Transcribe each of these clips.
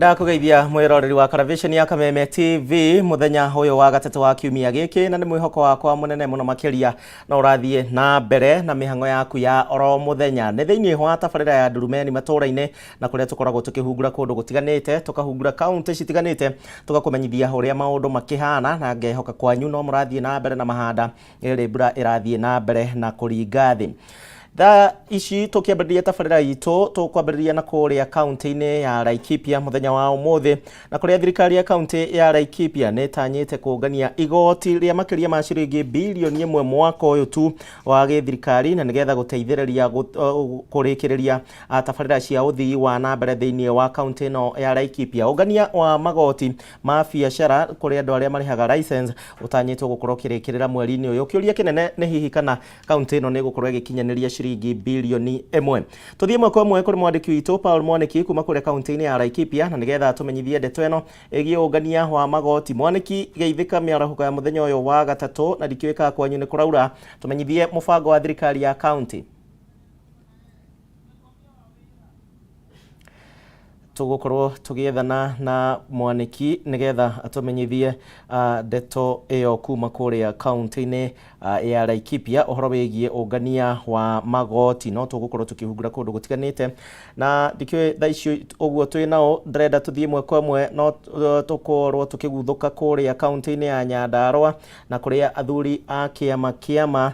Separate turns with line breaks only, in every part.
Ndakugeithia mwiroreri wa Karavisheni ya Kameme TV muthenya uyu wa gatatu wa kiumia giki, na ni mwihoko wakwa munene muno makiria no urathie na mbere na mihango yaku ya oro muthenya. Ni thiini wa tabarira ya Ndurumeni matura-ini, na kuria tukoragwo tukihungura kundu gutiganite, tukahungura kaunti citiganite, tugakumenyithia uria maundu makihana, na ngehoka kwanyu no murathie na mbere na mahanda iri mbura irathie na mbere na kuringa thi. Thaa ici tukiambĩrĩria tabarĩra itũ, tũkwambĩrĩria na kũrĩa kaunti-inĩ ya Laikipia mũthenya wa ũmũthĩ, na kũrĩa thirikari ya kaunti ya Laikipia nĩ ĩtanyĩte kũngania igoti rĩa makĩria ma ciringi bilioni 1 mwaka ũyũ tu wa gĩthirikari, na nĩgetha gũteithĩrĩria kũrĩkĩrĩria tabarĩra cia ũthii wa na mbere thĩinĩ wa kaunti ĩno ya Laikipia. Ũngania wa magoti ma biacara kũrĩ andũ arĩa marĩhaga license ũtanyĩtwo gũkorwo ũkĩrĩkĩrĩra mweri-inĩ ũyũ. Kĩũria kĩnene nĩ hihi kana kaunti ĩno nĩ ĩgũkorwo ĩgĩkinyanĩria ciringi bilioni 1. Tũthiĩ ĩmwe kwa ĩmwe kũrĩ mwandĩki witũ Paul Mwaniki kuma kũrĩa kaunti-inĩ ya Laikipia, na nĩgetha tũmenyithie ndeto ĩno ĩgiĩ ũngania wa magoti. Mwaniki, geithĩka mĩarahũko ya mũthenya ũyũ wa gatatũ, na ndikĩũĩ kana kwanyu nĩ kũraura. Tũmenyithie mũbango wa thirikari ya kaunti. Tũgũkorwo tũgĩethana na Mwaniki nĩgetha atũmenyithie ndeto ĩyo kuma kũrĩa kaunti-inĩ ya Laikipia ũhoro wĩgiĩ ũngania wa magoti. No tũgũkorwo tũkĩhungura kũndũ gũtiganĩte, na ndikĩũĩ thaa ici ũguo twĩ nao, ndĩrenda tũthiĩ ĩmwe kwa ĩmwe, no tũkorwo tũkĩguthũka kũrĩa kaunti-inĩ ya Nyandarua, na kũrĩa athuri a kĩama kĩama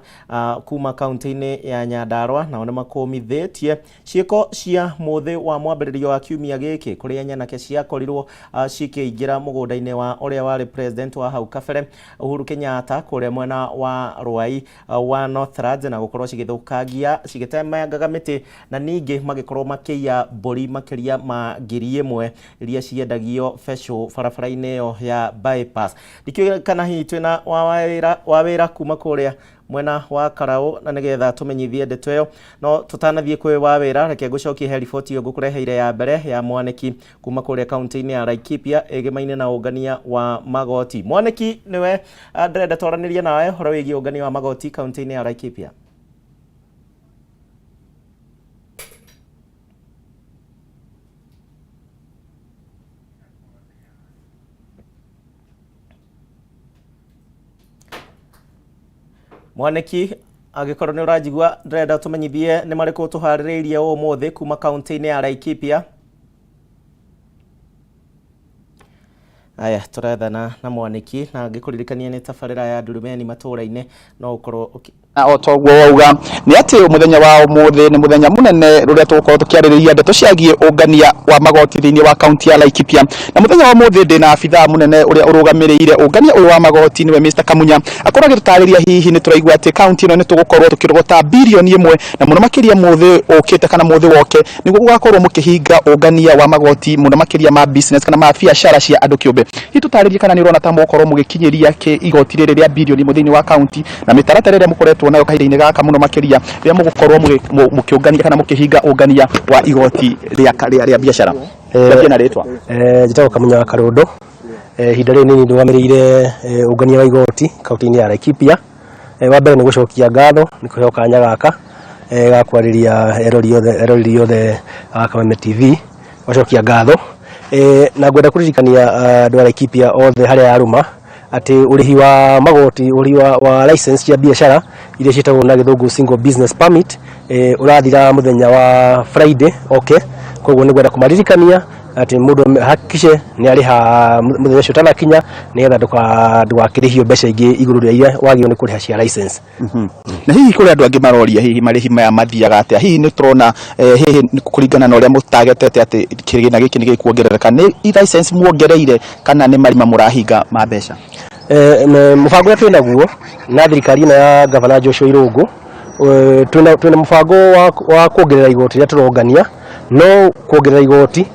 kuma kaunti-inĩ ya Nyandarua nao nĩ makũmithĩtie ciĩko cia mũthĩ wa mwambĩrĩrio wa kiumia gĩkĩ, kũrĩa nyanake ciakorirwo cikĩingĩra mũgũnda-inĩ wa ũrĩa warĩ president wa hau kabere Uhuru Kenyatta kũrĩa mwena wa Ruai wa Northlands, na gũkorwo cigĩthũkangia, cigĩtemangaga mĩtĩ, na ningĩ magĩkorwo makĩiya mbũri makĩria ma 1000 iria ciendagio becũ barabara-inĩ ĩyo ya bypass. Ndikĩũĩ kana hihi twĩna wa wĩra kuma kũrĩa mwena wa Karau, na nĩgetha tũmenyithie ndeto ĩyo. No tũtanathiĩ kwĩ wa wĩra, reke ngũcokie he riboti ĩyo ngũkũreheire ya mbere ya Mwaniki kuma kũrĩa kaunti-inĩ ya Laikipia ĩgĩmaine na ũngania wa magoti. Mwaniki, nĩwe ndĩrenda twaranĩrie nawe ũhoro wĩgiĩ ũngania wa magoti kaunti-inĩ ya Laikipia. Mwaniki, angĩkorwo nĩ ũranjigua, ndĩrenda tũmenyithie nĩ marĩkũ tũharĩrĩirie ũmũthĩ kuma kaunti-inĩ ya Laikipia. Aya, tũrethana na Mwaniki, na ngĩkũririkania nĩ tabarĩra ya Ndurumeni matũũra-inĩ, no ũkorwo ũkĩ
Na o toguo wauga nĩ atĩ mũthenya wa ũmũthĩ nĩ mũthenya mũnene rũrĩa tũgũkorwo tũkĩarĩrĩria ndeto ciagiĩ ũngania wa magoti thĩinĩ wa kaunti ya Laikipia. Na mũthenya wa ũmũthĩ ndĩna abithaa mũnene ũrĩa ũrũgamĩrĩire ũngania ũyũ wa magoti, nĩwe Mr Kamunya, akorwo agĩtũtarĩria. Hihi nĩ tũraigua atĩ kaunti ĩno nĩ tũgũkorwo tũkĩrogota bilioni 1, na mũno makĩria mũthĩ ũkĩte kana mũthĩ woke nĩguo gũgakorwo mũkĩhinga ũngania wa magoti mũno makĩria ma business kana ma biacara cia andũ kĩũmbe. Hihi tũtarĩrie kana nĩ ũrona ta mũgũkorwo mũgĩkinyĩria kĩ igoti rĩrĩ rĩa bilioni 1 thĩinĩ wa kaunti, na mĩtaratara ĩrĩa mũkoretwo nayo kahinda-inĩ gaka mũno makĩria rĩrĩa mũgũkorwo mũkĩũngania kana mũkĩhinga ũngania wa igoti rĩa biacara? Rĩambie na rĩtwa.
Njĩtagwo Kamunya wa Karũndũ. Ihinda rĩrĩ nini ndũgamĩrĩire ũngania wa igoti kaunti-inĩ ya Laikipia. Wa mbere nĩ gũcokia ngatho nĩ kũheo kanya gaka ga kwarĩria eroreri othe a Kameme TV, gũcokia ngatho. Na ngwenda kũririkania andũ a Laikipia othe harĩa yarũma atĩ ũrĩhi wa magoti, ũrĩhi wa license cia biacara iria ciĩtagwo na gĩthũngũ single business permit, ũrathira mũthenya wa Friday, okay. Koguo nĩ ngwenda kũmaririkania atĩ mũndũ hakikishe nĩ arĩha mũthenya ũcio ũtanakinya, nĩgetha ndũgakĩrĩhio mbeca ingĩ igũrũ rĩa iria wagĩrĩirwo nĩ kũrĩha cia license.
Na hihi kũrĩ andũ angĩ maroria hihi marĩhi maya mathiaga atĩa? Hihi nĩ tũrona hihi kũringana na ũrĩa mũtagetete atĩ kĩgĩna gĩkĩ nĩ gĩkuongerereka, nĩ license muongereire kana nĩ marima mũrahinga ma mbeca?
Mũbango ũrĩa twĩ naguo na thirikari ĩno ya Gavana Joshua Irũngũ, twĩna mũbango wa kuongerera igoti rĩrĩa tũrongania, no kuongerera igoti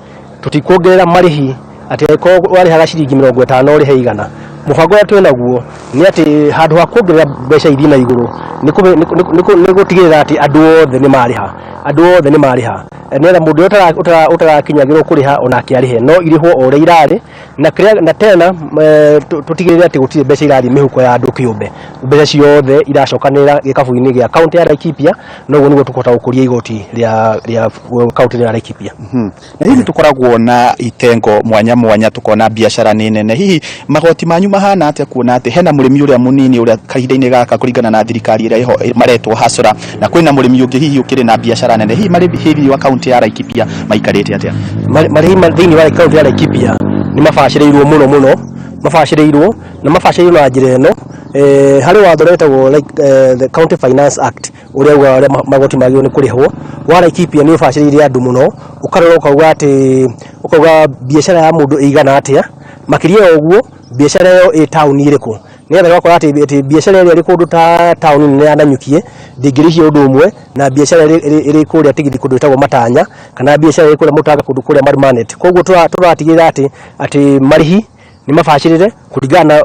tũtikuongerera marĩhi atĩ angĩkorwo warĩhaga ciringi 50 ũrĩhe 100. Mũbango ũrĩa twĩ naguo nĩ atĩ handũ ha kuongerera mbeca ithiĩ na igũrũ, nĩ gũtigĩrĩra atĩ andũ othe nĩ marĩha, andũ othe nĩ marĩha, nĩgetha mũndũ ũrĩa ũtarakinyagĩrwo kũrĩha onake arĩhe, no irĩhwo o ũrĩa irarĩ. Na kĩrĩa na tena tũtigĩrĩre atĩ gũtirĩ mbeca irathiĩ mĩhuko ya andũ kĩũmbe, mbeca ciothe iracokanĩrĩra gĩkabũ-inĩ gĩa kaunti ya Laikipia, na ũguo nĩguo tũkũhota gũkũria igoti rĩa kaunti ya Laikipia.
Na hihi tũkoragwo na itengo mwanya mwanya, tukona biacara nĩ nene, hihi magoti manyu mahana atĩa kuona atĩ hena mũrĩmi ũrĩa mũnini ũrĩa kahinda-inĩ gaka kũringana na thirikari ĩrĩa ĩho maretwo hasora, na kwĩna mũrĩmi ũngĩ hihi ũkĩrĩ na biacara nene, hihi marĩhi thĩinĩ wa kaunti ya Laikipia maikarĩte atĩa?
Marĩhi thĩinĩ wa kaunti ya Laikipia nĩ mabacĩrĩirwo mũno mũno, mabacĩrĩirwo na mabacĩrĩirwo na njĩra ĩno, harĩ watho ũrĩa wĩtagwo the County Finance Act, ũrĩa ugaga ũrĩa magoti magĩrĩirwo nĩ kũrĩhwo. Wa Laikipia nĩ ũbacĩrĩire andũ mũno, ũkarora ũkauga atĩ, ũkauga biacara ya mũndũ ĩigana atĩa, makĩria ya ũguo biacara ĩyo ĩ taũni ĩrĩkũ, nĩgetha ũgakora atĩ biacara ĩrĩa ĩrĩ kũndũ ta taũni nene ya Nanyuki ndĩngĩrĩhia ũndũ ũmwe na biacara ĩrĩ kũrĩa Tigiti kũndũ gwĩtagwo Matanya, kana biacara ĩrĩ kũrĩa Mũtanga kũndũ kũrĩa Marumanet. Koguo tũratigĩrĩra atĩ marĩhi nĩ mabacĩrĩre kũringana na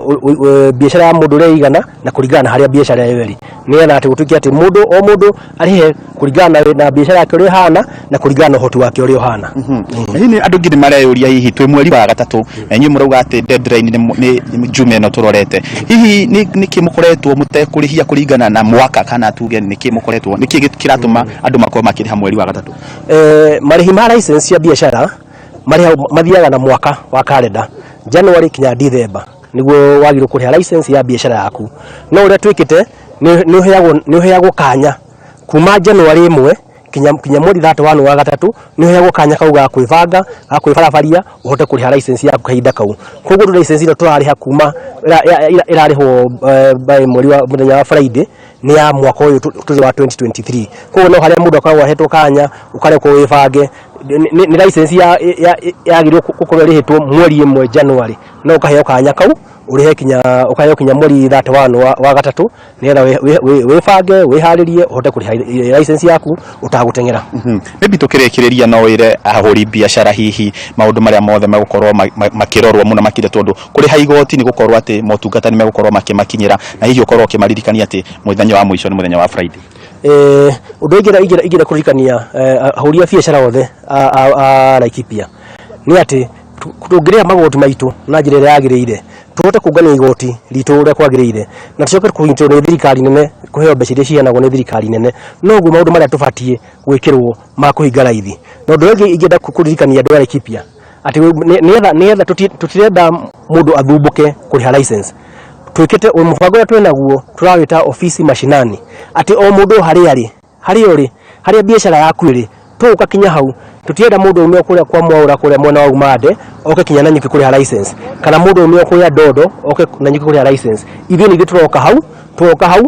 biacara ya mũndũ ũrĩa ĩigana na kũringana na harĩa biacara ĩyo ĩrĩ, nĩgetha atĩ gũtuĩke atĩ mũndũ o mũndũ arĩhe kũringana na biacara yake ũrĩa ĩhana na kũringana na ũhoti wake ũrĩa ũhana.
Na hihi andũ nginya mareyũria, hihi twĩ mweri wa gatatũ na inyuĩ mũrauga atĩ deadline nĩ Juma ĩno tũrorete, hihi nĩkĩ mũkoretwo mũtekũrĩhia kũringana na mwaka, kana tuge nĩkĩ mũkoretwo, nĩkĩ kĩratũma andũ makorwo makĩrĩha mweri wa gatatũ?
Marĩhi ma license cia biacara marĩhagwo, mathiaga na mwaka wa karenda, January kinya December nĩguo wagĩrĩirwo kũrĩha license ya biacara yaku. No ũrĩa twĩkĩte nĩ ũheagwo kanya kuma January 1 kinya mweri 31 wa gatatũ, nĩ ũheagwo kanya kau ga kwĩbanga, ga kwĩbarabaria ũhote kũrĩha license yaku kahinda kau. Koguo license ĩno tũrarĩha kuma ĩrarĩhwo by mweri wa mũthenya wa Friday nĩ ya mwaka ũyũ tũrĩ wa 2023. Koguo no harĩa mũndũ akoragwo ahetwo kanya ũkarekwo wĩbange. Nĩ license yagĩrĩirwo gũkorwo ĩrĩhĩtwo mweri 1 January, no ũkaheo kanya kau ũrĩhe kinya, ũkaheo kinya mweri 31 wa gatatũ, nĩgetha wĩbange, wĩharĩrie ũhote kũrĩha license yaku ũtagũteng'era.
Maybe tũkĩrĩkĩrĩria no wĩre ahũri biacara hihi maũndũ marĩa mothe megũkorwo makĩrorwo mũno makĩria, tondũ kũrĩha igoti nĩ gũkorwo atĩ motungata nĩ megũkorwo makĩmakinyĩra, na hihi ũkorwo ũkĩmaririkania atĩ mũthenya wa mũico nĩ mũthenya wa Friday.
Ũndũ ingĩenda kũririkania ahũri a biacara othe a Laikipia nĩ atĩ tũngĩrĩha magoti maitũ na njĩra ĩrĩa yagĩrĩire, tũhote kũngania igoti ritũ ũrĩa kwagĩrĩire, na tũcoke kũnyitwo nĩ thirikari nene, kũheo mbeca iria ciheanagwo nĩ thirikari nene, noguo maũndũ marĩa tũbatiĩ gwĩkĩrwo ma kũhinga raithi. Na ũndũ ũrĩa ũngĩ ingĩenda kũririkania andũ a Laikipia atĩ nĩgetha tũtirenda mũndũ athumbũke kũrĩha license, twĩkĩte mũbango ũrĩa twĩnaguo tũrawĩta ofisi mashinani, atĩ o mũndũ harĩa arĩ, harĩa ũrĩ, harĩa biacara yaku ĩrĩ, tũgũka kinya hau. Tũtirenda mũndũ aume kũrĩa kwa Mwaũra kũrĩa mwena wa Umande oke kinya Nanyuki kũrĩha license, kana mũndũ aume kũrĩa Ndondo oke Nanyuki kũrĩha license. Ithuĩ nĩ ithuĩ tũroka hau, tũroka hau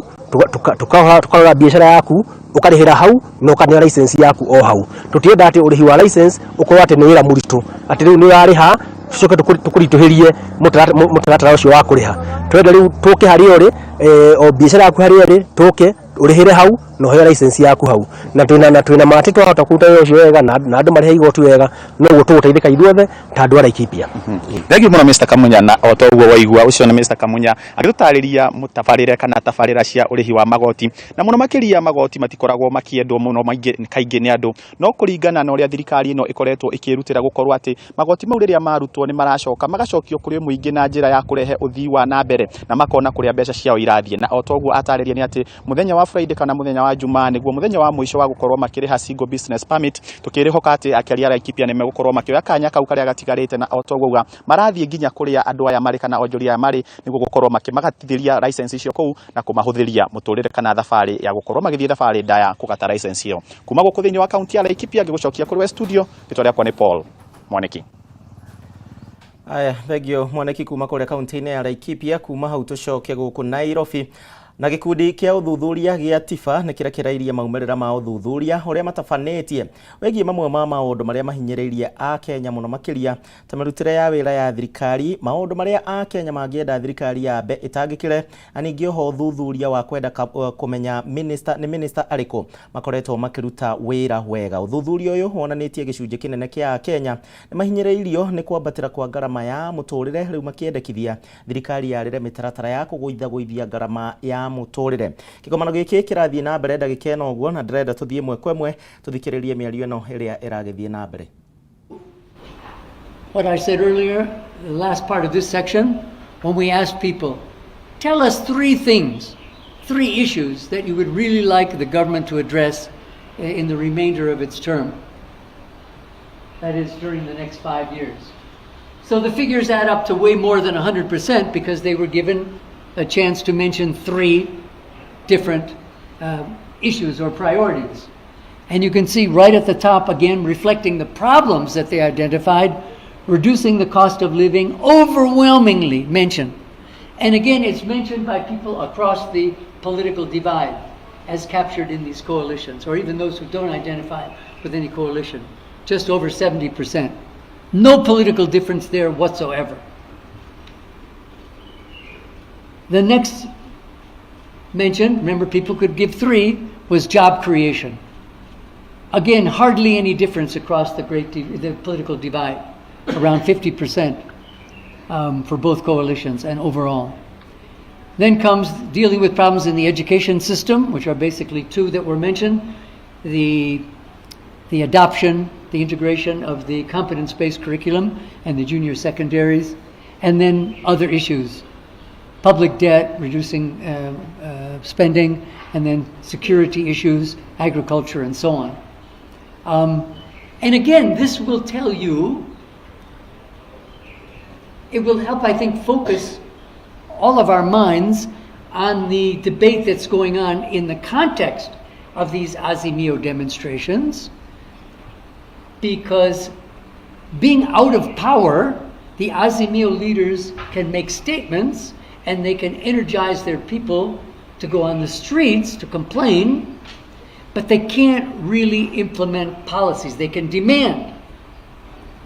tũkarora biacara yaku, ũkarĩhĩra hau na ũkaneo license yaku o hau. Tũtirenda atĩ ũrĩhi wa license ũkorwo atĩ nĩ wĩra mũritũ, atĩ rĩu nĩ ũrarĩha tũcoke tũkũritũhĩrie mũtaratara ũcio wa kũrĩha. Tũrenda rĩu tũke harĩa ũrĩ, o biacara yaku harĩa ĩrĩ, tũke ũrĩhĩre hau na ũheo license yaku hau. Na twĩna ma atĩ twahota kũruta wĩra ũcio wega na andũ marĩhe igoti wega, noguo tũgũteithĩka ithuothe ta andũ a Laikipia.
Thengiũ mũno Mr. Kamunya, na o ta ũguo waigua, ũcio nĩ Mr. Kamunya agĩtũtarĩria mũtabarĩre kana tabarĩra cia ũrĩhi wa magoti, na mũno makĩria magoti matikoragwo makĩendwo mũno maingĩ kaingĩ nĩ andũ, no kũringana na ũrĩa thirikari ĩno ĩkoretwo ĩkĩrutĩra gũkorwo atĩ magoti mau rĩrĩa marutwo nĩ maracoka magacokio kũrĩ mũingĩ na njĩra ya kũrehe ũthii wa na mbere, na makona kũrĩa mbeca ciao irathiĩ. Na o ta ũguo atarĩria nĩ atĩ mũthenya wa Friday kana mũthenya wa Jumaa nĩguo mũthenya wa mũico wa gũkorwo makĩrĩha single business permit. Tũkĩrĩhoka atĩ akĩaria a Laikipia nĩ megũkorwo makĩoya kanya kau karĩa gatigarĩte, na o ta ũguo auga marathiĩ nginya kũrĩa andũ aya marĩ kana onjoria aya marĩ, nĩguo gũkorwo makĩmagatithĩria license icio kũu na kũmahũthĩria mũtũrĩre kana thabarĩ ya gũkorwo magĩthiĩ thabarĩ ndaya kũgata license ĩyo. Kuma gũkũ thĩinĩ wa kaunti ya Laikipia ngĩgũcokia kũrĩ we studio, rĩtwa rĩakwa nĩ Paul Mwaniki.
Aya, thengio Mwaniki kuma kũrĩa kaunti-inĩ ya Laikipia. Kuma hau tũcoke gũkũ Nairobi, na gĩkundi kĩa ũthuthuria gĩa TIFA nĩ kĩrekereirie maumĩrĩra ma ũthuthuria ũrĩa matabanĩtie wĩgiĩ mamwe ma maũndũ marĩa mahinyĩrĩirie Akenya mũno makĩria ta mĩrutĩre ya wĩra ya thirikari, maũndũ marĩa Akenya mangĩenda thirikari yambe ĩtangĩkĩre, na ningĩ oho ũthuthuria wa kwenda kũmenya minister, nĩ minister arĩkũ makoretwo makĩruta wĩra wega. Ũthuthuria ũyũ wonanĩtie gĩcunjĩ kĩnene kĩa Akenya nĩ mahinyĩrĩirio nĩ kwambatĩra kwa ngarama ya mũtũrĩre, rĩu makĩendekithia thirikari yarĩre mĩtaratara ya kũgũithagũithia ngarama ya mũtũrĩre. Kĩgomano gĩkĩ kĩrathiĩ na mbere ndagĩka ĩno ũguo, na ndĩrenda tũthiĩ ĩmwe kwa ĩmwe tũthikĩrĩrie mĩario ĩno ĩrĩa ĩragĩthiĩ na mbere.
What I said earlier, the last part of this section, when we asked people, tell us three things, three issues that you would really like the government to address in the remainder of its term. That is, during the next 5 years. So the figures add up to way more than 100% because they were given a chance to mention three different issues or priorities. And you can see right at the top, again, reflecting the problems that they identified, reducing the cost of living, overwhelmingly mentioned. And again, it's mentioned by people across the political divide as captured in these coalitions, or even those who don't identify with any coalition, just over 70%. No political difference there whatsoever. The next mentioned, remember people could give three, was job creation. Again, hardly any difference across the the political divide, around 50% for both coalitions and overall. Then comes dealing with problems in the education system, which are basically two that were mentioned, the adoption, the integration of the competence-based curriculum and the junior secondaries, and then other issues, public debt, reducing spending, and then security issues, agriculture, and so on. And again, this will tell you, it will help, I think, focus all of our minds on the debate that's going on in the context of these Azimio demonstrations, because being out of power, the Azimio leaders can make statements and they can energize their people to go on the streets to complain, but they can't really implement policies. They can demand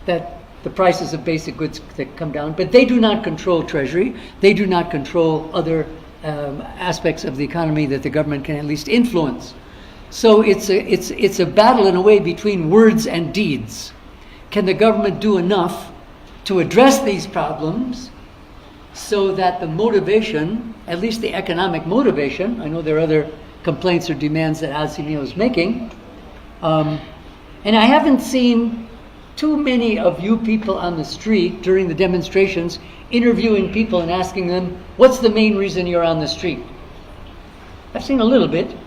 that the prices of basic goods that come down, but they do not control Treasury. They do not control other aspects of the economy that the government can at least influence. So it's a battle in a way between words and deeds. Can the government do enough to address these problems so that the motivation, at least the economic motivation, I know there are other complaints or demands that Azimio is making, and I haven't seen too many of you people on the street during the demonstrations interviewing people and asking them, what's the main reason you're on the street? I've seen a little bit,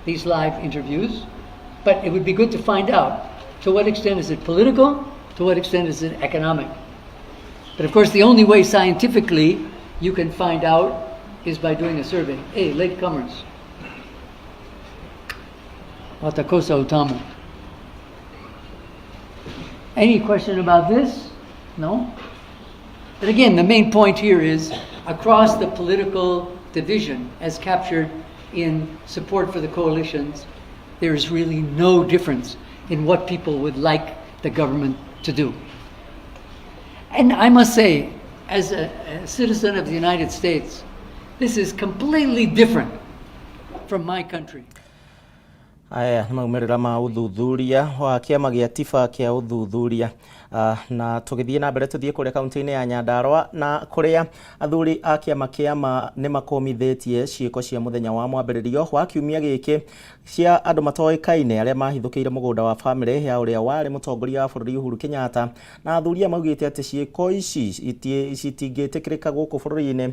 these live interviews, but it would be good to find out to what extent is it political, to what extent is it economic. But of course, the only way scientifically you can find out is by doing a survey. Hey, latecomers. Watakosa utamu. Any question about this? No? But again, the main point here is across the political division, as captured in support for the coalitions, there is really no difference in what people would like the government to do. And I must say, as a citizen of the United States, this is completely different from my country.
Aya nĩ maumĩrĩra ma ũthuthuria wa kĩama gĩa TIFA kĩa ũthuthuria na tũgĩthiĩ na mbere tũthiĩ kũrĩa kaunti-inĩ ya Nyandarua na kũrĩa athuri a kĩama kĩa nĩ makũmithĩtie ciĩko cia mũthenya wa mwambĩrĩrio wa kiumia gĩkĩ cia andũ matoĩkaine arĩa mahithũkĩire mũgũnda wa bamĩrĩ ya ũrĩa warĩ mũtongoria wa bũrũri Uhuru Kenyatta na athuri aya maugĩte atĩ ciĩko ici citingĩtĩkĩrĩka gũkũ bũrũri-inĩ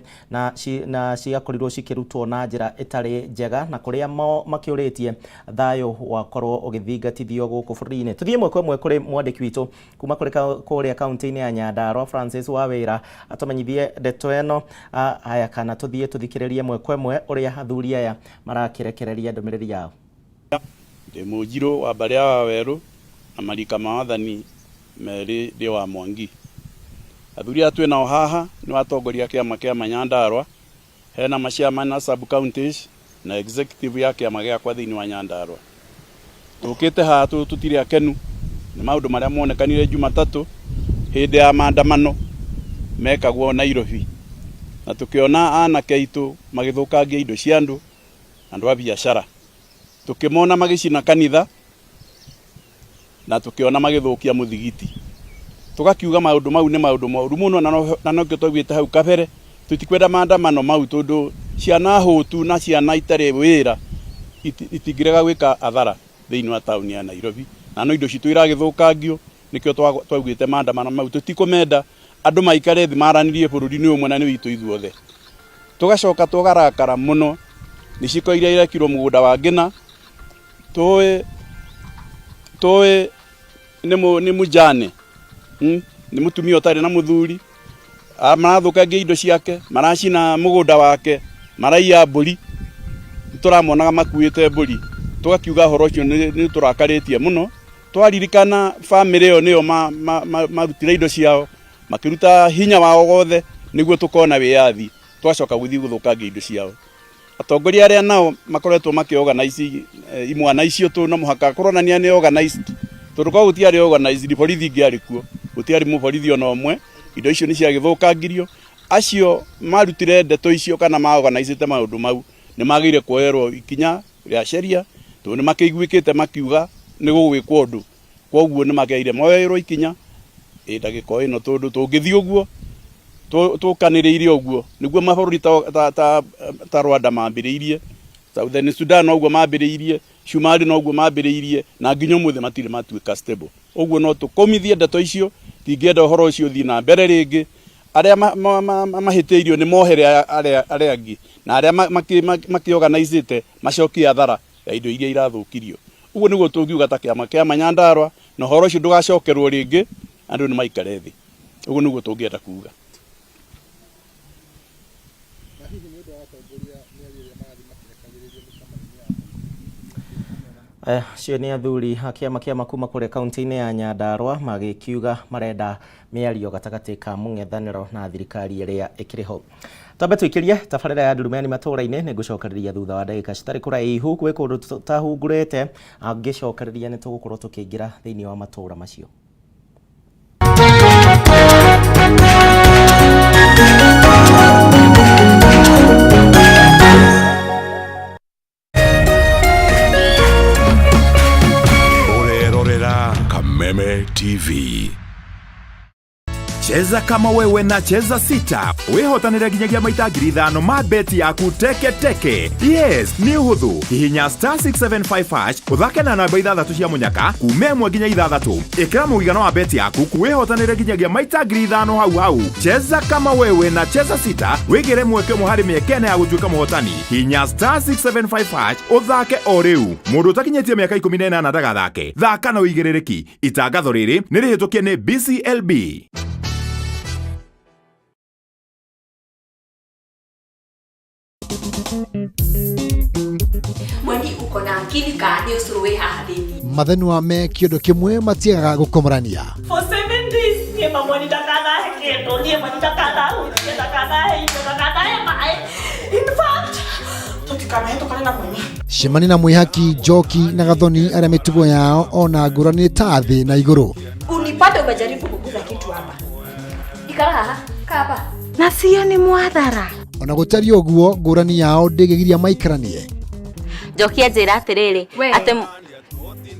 na ciakorirwo cikĩrutwo na njĩra ĩtarĩ njega na kũrĩa makĩũrĩtie thayũ wakorwo ũgĩthingatithio gũkũ bũrũri-inĩ. Tũthiĩ ĩmwe kwa ĩmwe kũrĩ mwandĩki witũ kuma kũrĩa kaunti-inĩ ya Nyandarua Francis Wawĩra atũmenyithie ndeto ĩno haya kana tũthiĩ tũthikĩrĩrie ĩmwe kwa ĩmwe ũrĩa athuri aya marakĩrekereria ndũmĩrĩri yao.
Ndĩ mũnjirũ wa mbarĩ ya Wawerũ na marika ma wathani merĩ ndĩ wa Mwangi. Athuri aya twĩ nao haha nĩ watongoria kĩama kĩa Nyandarua, hena maciama na sub counties na executive ya kĩama gĩakwa thĩinĩ wa Nyandarua. Tũkĩte haha tũtirĩ akenu nĩ maũndũ marĩa monekanire Jumatatũ hĩndĩ ya maandamano mekagwo Nairobi, na tukiona anake aitũ magĩthũkangia indo cia andũ, andũ a biacara, tukimona magĩcina kanitha na tukiona magĩthũkia mũthigiti. Tugakiuga maũndũ mau nĩ maũndũ moru mũno, na nokĩo twaugĩte hau kabere tũtikwenda maandamano mau tondũ ciana hũtu na ciana itarĩ wĩra itingĩrega gwĩka athara thĩinĩ wa taũni ya Nairobi, na no indo citũ iragĩthũkangio Nikio twaugite maandamano mau tutikumenda andu maikare thi maranirie bururi ni umwe na ni witu ithuothe. Tugacoka tugarakara muno ni ciko iria irekirwo mugunda wa Ngina tuwi tuwi ni mujane ni mutumia utari na muthuri, marathukangia indo ciake, maracina mugunda wake, maraiya mburi, turamonaga makuite mburi, tugakiuga horo ucio ni turakaritie muno. Twaririkana family ĩyo nĩyo marutire indo ciao, makiruta hinya wao wothe niguo tukona wĩyathi, twacoka guthii guthukangia indo ciao. Atongoria aria nao makoretwo makiorganize imwana icio tu no muhaka kuronania ni organized, tondu korwo gutiarĩ organized borithi ingĩarĩ kuo, gutiarĩ mũborithi ona ũmwe, indo icio nĩ ciagĩthũkangirio. Acio marutire ndeto icio kana maorganizete maũndũ mau nĩ magĩrĩire kuoerwo ikinya rĩa sheria, tondu nĩ makĩiguĩkĩte makiuga nĩ gũgwĩkwo ũndũ, koguo nĩ magĩrĩire moerwo ikinya ĩ ndagĩka o ĩno, tondu tũngĩthiĩ ũguo tũkanĩrĩire ũguo nĩguo mabũrũri ta Rwanda mambĩrĩirie, Southern Sudan noguo mambĩrĩirie, Somali noguo mambĩrĩirie, na nginya ũmũthĩ matirĩ matuĩka stable. Ũguo no tũkũmithie ndeto icio, tingĩenda ũhoro ũcio ũthiĩ na mbere rĩngĩ. Arĩa mahĩtĩirio nĩ mohere arĩa angĩ, na arĩa makĩorganizĩte macokie athara ya indo iria irathũkirio. Ũguo nĩguo tũngiuga ta kĩama kĩa Nyandarua, na ũhoro ũcio ndũgacokerwo rĩngĩ, andũ nĩ maikare thĩ. Ũguo nĩguo tũngĩenda kuga.
Acio nĩ athuri a kĩama kĩa kuma kũrĩa kaunti-inĩ ya Nyandarua magĩkiuga marenda mĩario gatagatĩ ka mũng'ethanĩro na thirikari ĩrĩa ĩkĩrĩ ho. Twambe tũikĩrie tabarĩra ya Ndurumeni matũũra-inĩ, nĩ ngũcokereria thutha wa ndagĩka citarĩ kũraihu gwĩ kũndũ tũtahungurĩte, angĩcokereria nĩ tũgũkorwo tũkĩingĩra thĩinĩ wa matũũra macio.
Kameme TV.
Cheza kama wewe na Cheza Sita wihotanire nginyagia maita 5,000 ma beti yaku teke teke. Yes, ni uhuthu. Hihinya star 675 hash uthake na namba 6 cia munyaka kuma 1 nginya 6. Ikira mũigana wa beti yaku wihotanire nginyagia maita 5,000 hau hau. Cheza kama wewe na Cheza Sita wigire mweke ũmwe harĩ mĩeke ĩna ya gũtuĩka mũhotani. Hihinya star 675 hash uthake o rĩu. Mũndũ ũtakinyĩtie mĩaka 18 ndagathake. Thaka na ũigĩrĩrĩki. Itangatho rĩrĩ nĩ rĩhĩtũkie nĩ BCLB.
Mweni uko na akili ka ni ucuru wi haha thiini.
Mathenua me kiondo kimwe matiagaga gukomorania.
For 7 days nie mamwani ndakanahe kindu, nie mani ndakanahutie, ndakanahe indo, ndakanahe maĩ. In fact, tũtikanahetũkane na mweni.
Cemania na Mwihaki, Njoki na Gathoni arĩa mĩtugo yao ona ngũrani ta thĩ na igũrũ.
Unipate umejaribu kuguza kitu hapa. Ikara haha, kaa hapa.
Na sio ni mwathara.
Ona gũtariĩ ũguo ngũrani yao ndĩngĩgiria maikaranie.
Njoki anjĩra atĩrĩrĩ, atĩ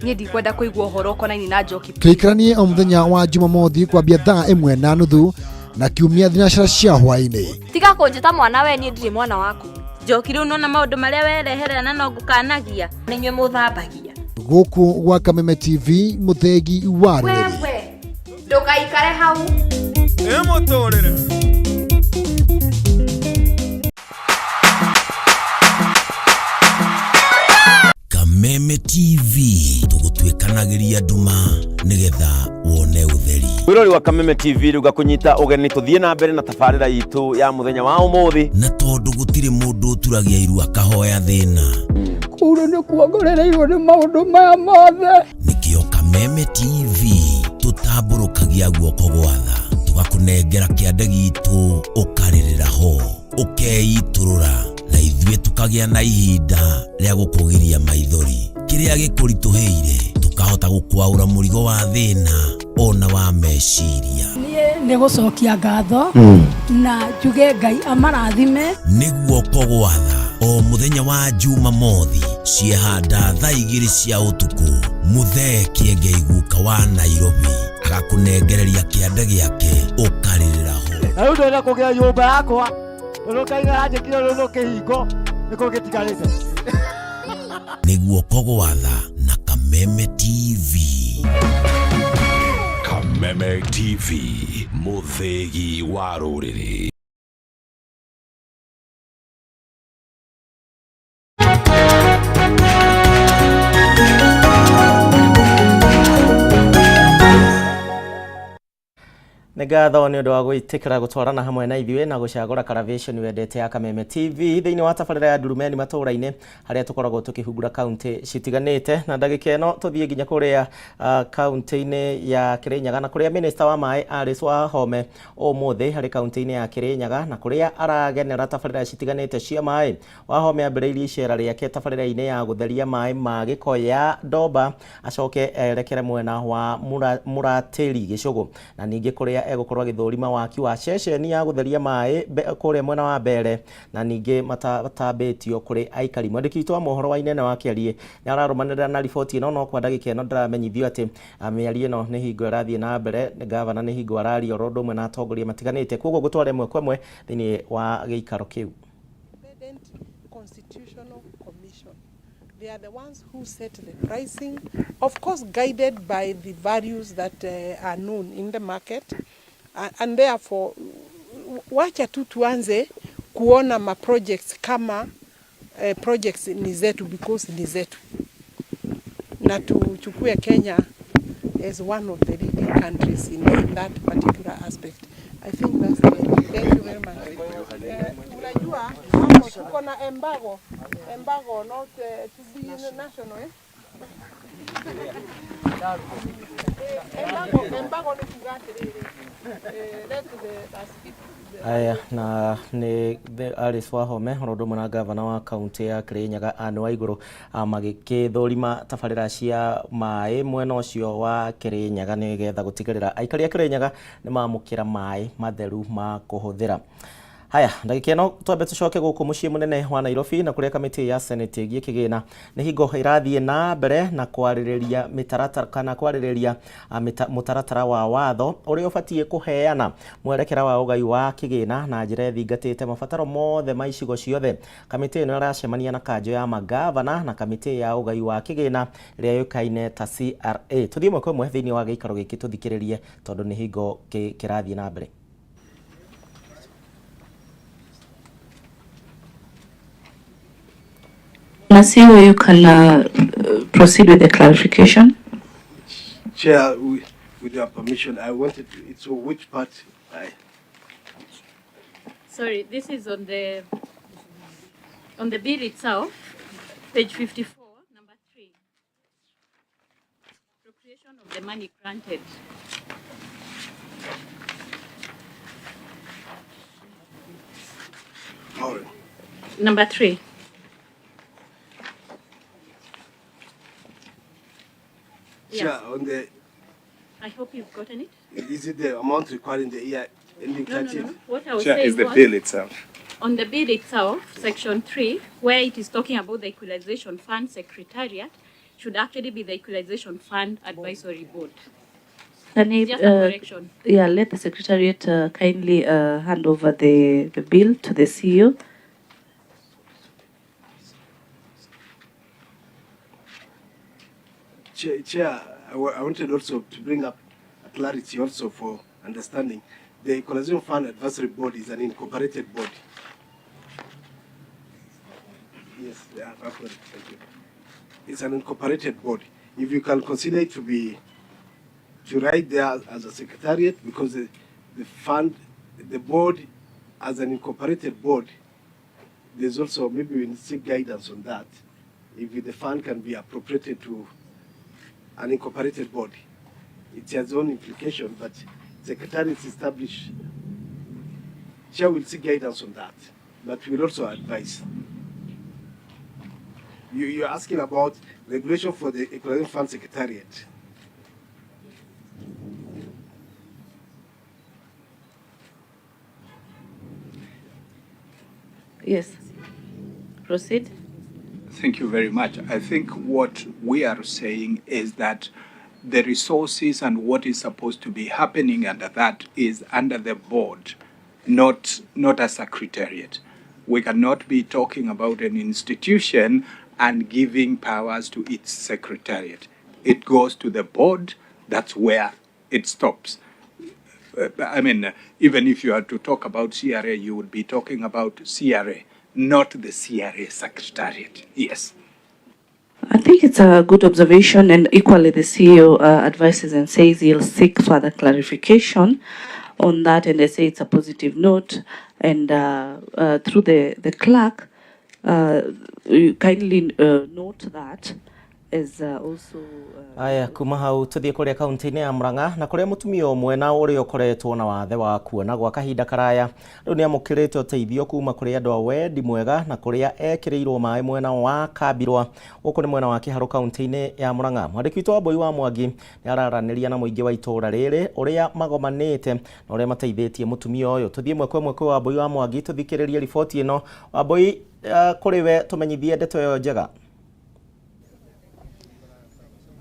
niĩ ndikwenda kũigua ũhoro ũkonainie na Njoki.
Tũikaranie o mũthenya wa Jumamothi kwambia thaa 1:30 na kiumia thinacara cia hwaĩ-inĩ.
Tiga kũnjĩta mwana we, niĩ ndirĩ mwana waku. Njoki rĩu nona maũndũ marĩa wereherera na no ngũkanagia.
Nĩ inyuĩ mũthambagia.
Gũkũ gwa Kameme TV, mũthegi wa rũrĩrĩ.
Wewe ndũgaikare hau.
Ĩ mũtũrĩre.
Kameme TV tũgũtuĩkanagĩria nduma nĩgetha wone ũtheri.
Mwĩrori wa Kameme TV rĩu ngakũnyita ũgeni tũthiĩ na mbere na tabarĩra itũ ya mũthenya wa ũmũthĩ.
Na tondũ gũtirĩ mũndũ ũturagia iru akahoya thĩna.
Kũu nĩ kuongorereirwo nĩ maũndũ maya mothe.
Nĩkĩo Kameme TV tũtambũrũkagia guoko gwa tha, tũgakũnengera kĩande gitũ ũkarĩrĩra ho, ũkeitũrũra, na ithuĩ tũkagĩa na ihinda rĩa gũkũgiria maithori. Kĩrĩa gĩkũritũhĩire tũkahota gũkwaũra mũrigo wa thĩna ona wa meciria.
Niĩ nĩ gũcokia ngatho na njuge Ngai amarathime.
Nĩ guoko gwa tha o mũthenya wa Jumamothi ciehanda thaa 2 cia ũtukũ, Mũthee Kĩengei guka wa Nairobi agakũnengereria kĩande gĩake ũkarĩrĩra ho.
Na rĩu ndĩrenda kũgĩa nyũmba yakwa tondũ Ngai nĩaranjĩkire rũrũ kĩhingo nĩkĩo gĩtigarĩte.
Nĩ guoko gwa tha na Kameme TV.
Kameme TV, mũthĩgi wa rũrĩrĩ.
Nĩ ngatho nĩ ũndũ wa gwĩtĩkĩra gũtwarana hamwe na ithuĩ na gũcagũra Caravation wendete ya Kameme TV thĩinĩ wa tabarĩra ya Ndurumeni matũũra-inĩ harĩa tũkoragwo tũkĩhungura kaunti citiganĩte. Na ndagĩka ĩno tũthiĩ nginya kũrĩa kaunti-inĩ ya Kirinyaga na kũrĩa minista wa maĩ Alice Wahome ũmũthĩ harĩ kaunti-inĩ ya Kirinyaga na kũrĩa aragenera tabarĩra citiganĩte cia maĩ. Wahome ambĩrĩirie icera rĩake tabarĩra-inĩ ya gũtheria maĩ ma gĩko ya Ndomba acoke erekere mwena wa Mũratĩri Gĩcũgũ na ningĩ kũrĩa egũkorwo agĩthũrima waki wa ceceni ya gũtheria maĩ kũrĩa mwena wa Mbere na ningĩ matambĩtio kũrĩ aikari. Mwandĩki witũ wa mohoro wa Inene wa Kĩariĩ nĩ ararũmanĩrĩra na riboti ĩno, no kwa ndagĩka ĩno ndĩramenyithio atĩ mĩario ĩno nĩ hingo ĩrathiĩ na mbere, gavana nĩ hingo araria oro ũndũ ũmwe na atongoria matiganĩte, koguo ngũtwara ĩmwe kwa ĩmwe thĩinĩ wa gĩikaro kĩu.
Constitutional Commission. They are the ones who set the pricing, of course guided by the values that are known in the market. And therefore, wacha tu tuanze kuona ma projects kama projects ni zetu because ni zetu. Na tuchukue Kenya as one of the leading countries in that particular aspect. I think that's it. Thank you very much. Unajua hapo tuko na embargo not to be national, eh? Embargo ni kuga atiriri. Let the keep.
Aya na nĩ Alice Wahome oro ũndũ ũmwe na gavana wa kaunti ya Kirinyaga Anne Waigũrũ magĩkĩthũrima tabarĩra cia maĩ mwena ũcio wa Kirinyaga nĩgetha gũtigĩrĩra aikari a Kirinyaga nĩ mamũkĩra maĩ matheru ma kũhũthĩra. Haya, ndagĩka ĩno twambe tũcoke gũkũ mũciĩ mũnene wa Nairobi na kũrĩa kamĩtĩ ya Senate ĩgiĩ kĩgĩna nĩ hingo ĩrathiĩ na mbere na kwarĩrĩria mĩtaratara kana kwarĩrĩria mũtaratara wa watho ũrĩa ũbatiĩ kũheana mwerekera wa ũgai wa kĩgĩna na njĩra ĩthingatĩte mabataro mothe ma icigo ciothe. Kamĩtĩ ĩno ĩracemania na kanjũ ya magavana na kamĩtĩ ya ũgai wa kĩgĩna ĩrĩa yũĩkaine ta CRA. Tũthiĩ ĩmwe kwa ĩmwe thĩinĩ wa gĩikaro gĩkĩ tũthikĩrĩrie tondũ nĩ hingo kĩrathiĩ na mbere.
Nasiru, you can proceed with the clarification.
Chair, with your permission, I wanted to, so which part?
Sorry, this is on the bill itself, page 54, number 3. Appropriation of the money granted.
All right.
Number 3.
Yeah. Chair, on the.
I hope you've gotten it.
Is it the amount required in the year ending 30th?
No. What I was
Chair,
saying
is the
was,
bill itself.
On the bill itself, section 3, where it is talking about the Equalization Fund Secretariat, should actually be the Equalization Fund Advisory Board.
Can you,
just a correction.
Yeah, let the Secretariat kindly hand over the bill to the CEO.
Chair, I wanted also to bring up a clarity also for understanding. The Equalization Fund Advisory Board is an incorporated body. Yes, yeah, thank you. It's an incorporated body. If you can consider it to be, to write there as a secretariat, because the fund, the board, as an incorporated board, there's also, maybe we need to seek guidance on that, if the fund can be appropriated to an incorporated body. It has own implication, but secretariat is established. Chair will seek guidance on that, but we'll also advise. You're asking about regulation for the Equalization Fund Secretariat.
Yes. Proceed.
Thank you very much. I think what we are saying is that the resources and what is supposed to be happening under that is under the board, not a secretariat. We cannot be talking about an institution and giving powers to its secretariat. It goes to the board. That's where it stops. I mean, even if you had to talk about CRA, you would be talking about CRA, not the CRA Secretariat. Yes.
I think it's a good observation, and equally the CEO advises and says he'll seek further clarification on that, and they say it's a positive note. And through the clerk, you kindly note that as also.
Aya, kuma hau tuthiĩ kũrĩa kaunti-inĩ ya Murang'a na kũrĩa mũtumia ũmwe na ũrĩa ũkoretwo na wathe wa kuona gwa kahinda karaya rĩu nĩ amũkĩrĩte ũteithio kuma kũrĩ andũ a wendi mwega na kũrĩa ekĩrĩirwo maĩ mwena wa Kambirwa gũkũ nĩ mwena wa Kĩharũ kaunti-inĩ ya Murang'a. Mwandĩki witũ Wambui wa Mwangi nĩ araranĩria na mũingĩ wa itũũra rĩrĩ ũrĩa magomanĩte na ũrĩa mateithĩtie mũtumia ũyũ. Tũthiĩ ĩmwe kwa ĩmwe kwĩ Wambui wa Mwangi tũthikĩrĩrie riboti ĩno. Wambui, kũrĩ we tũmenyithie ndeto ĩyo njega.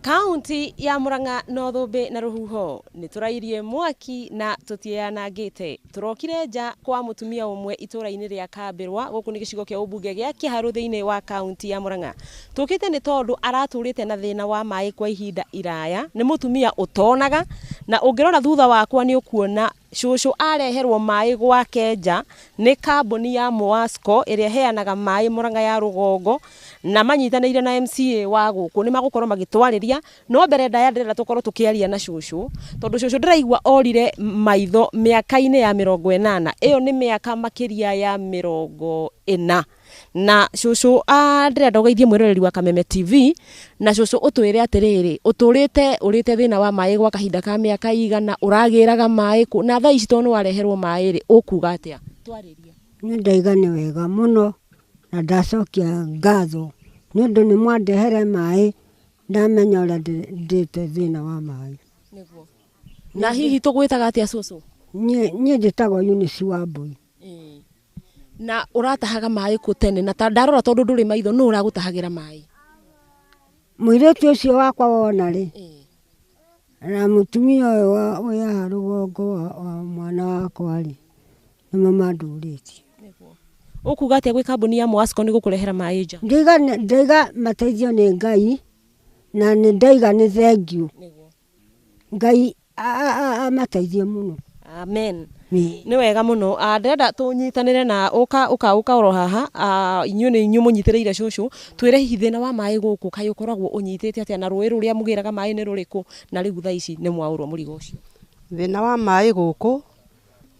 Kaunti ya Murang'a no thũmbĩ na rũhuho nĩ tũrairie mwaki na tũtianangĩte. Tũrokire nja kwa mũtumia ũmwe itũũra-inĩ rĩa Kambĩrwa gũkũ nĩ gĩcigo kĩa ũmbunge gĩa Kĩharũ thĩinĩ wa kaunti ya Murang'a. Tũkĩte nĩ tondũ aratũrĩte na thĩna wa maĩ kwa ihinda iraya. Nĩ mũtumia ũtonaga na ũngĩrora thutha wakwa nĩ ũkuona cũcũ areherwo maĩ gwake nja nĩ kambuni ya Moasco ĩrĩa ĩheanaga maĩ Murang'a ya rũgongo na manyitanĩire na MCA wa gũkũ nĩ magũkorwo magĩtwarĩria. No mbere ndaya ndĩrenda tũkorwo tũkĩaria na cũcũ tondũ cũcũ ndĩraigua orire maitho mĩaka-inĩ ya 80. Ĩyo nĩ mĩaka makĩria ya 40. Na cũcũ ndĩrenda ũgeithie mwĩroreri wa Kameme TV na cũcũ ũtwĩre atĩrĩrĩ, ũtũrĩte ũrĩte thĩna wa maĩ gwa kahinda ka mĩaka igana, ũragĩraga maĩ kũ na thaa ici tondũ nĩ wareherwo maĩ rĩ, ũkuga atĩa? Twarĩrie.
Nĩ ndaiga nĩ wega mũno na ndacokia ngatho nĩ ũndũ nĩ mwandehere maĩ, ndamenya ũrĩa ndĩte thĩna wa maĩ.
Nĩguo. Na hihi tũgwĩtaga atĩa cũcũ?
Niĩ njĩtagwo Eunice Wambui.
Na ũratahaga maĩ kũ tene? Na ndarora tondũ ndũrĩ maitho, nũ ũragũtahagĩra maĩ?
Mũirĩtu ũcio wakwa wona rĩ, na mũtumia ũyũ wĩ haha rũgongo wa mwana wakwa rĩ, nĩmo mandũrĩtie.
Ũkuga atĩa gwĩ kambuni ya Moasco nĩ gũkũrehera maĩ nja?
Ndaiga mateithio nĩ Ngai na nĩ ndaiga nĩ thengiũ. Ngai amateithie mũno.
Amen. Nĩ wega mũno. Ndĩrenda tũnyitanĩre na ũka ũka ũka oro haha. Inyuĩ nĩ inyuĩ mũnyitĩrĩire cũcũ. Twĩre hihi thĩna wa maĩ gũkũ kaĩ ũkoragwo ũnyitĩte atĩa na rũĩ rũrĩa mũgĩraga maĩ nĩ rũrĩkũ na rĩu thaa ici nĩ mwaũrwo mũrigo ũcio?
Thĩna wa maĩ gũkũ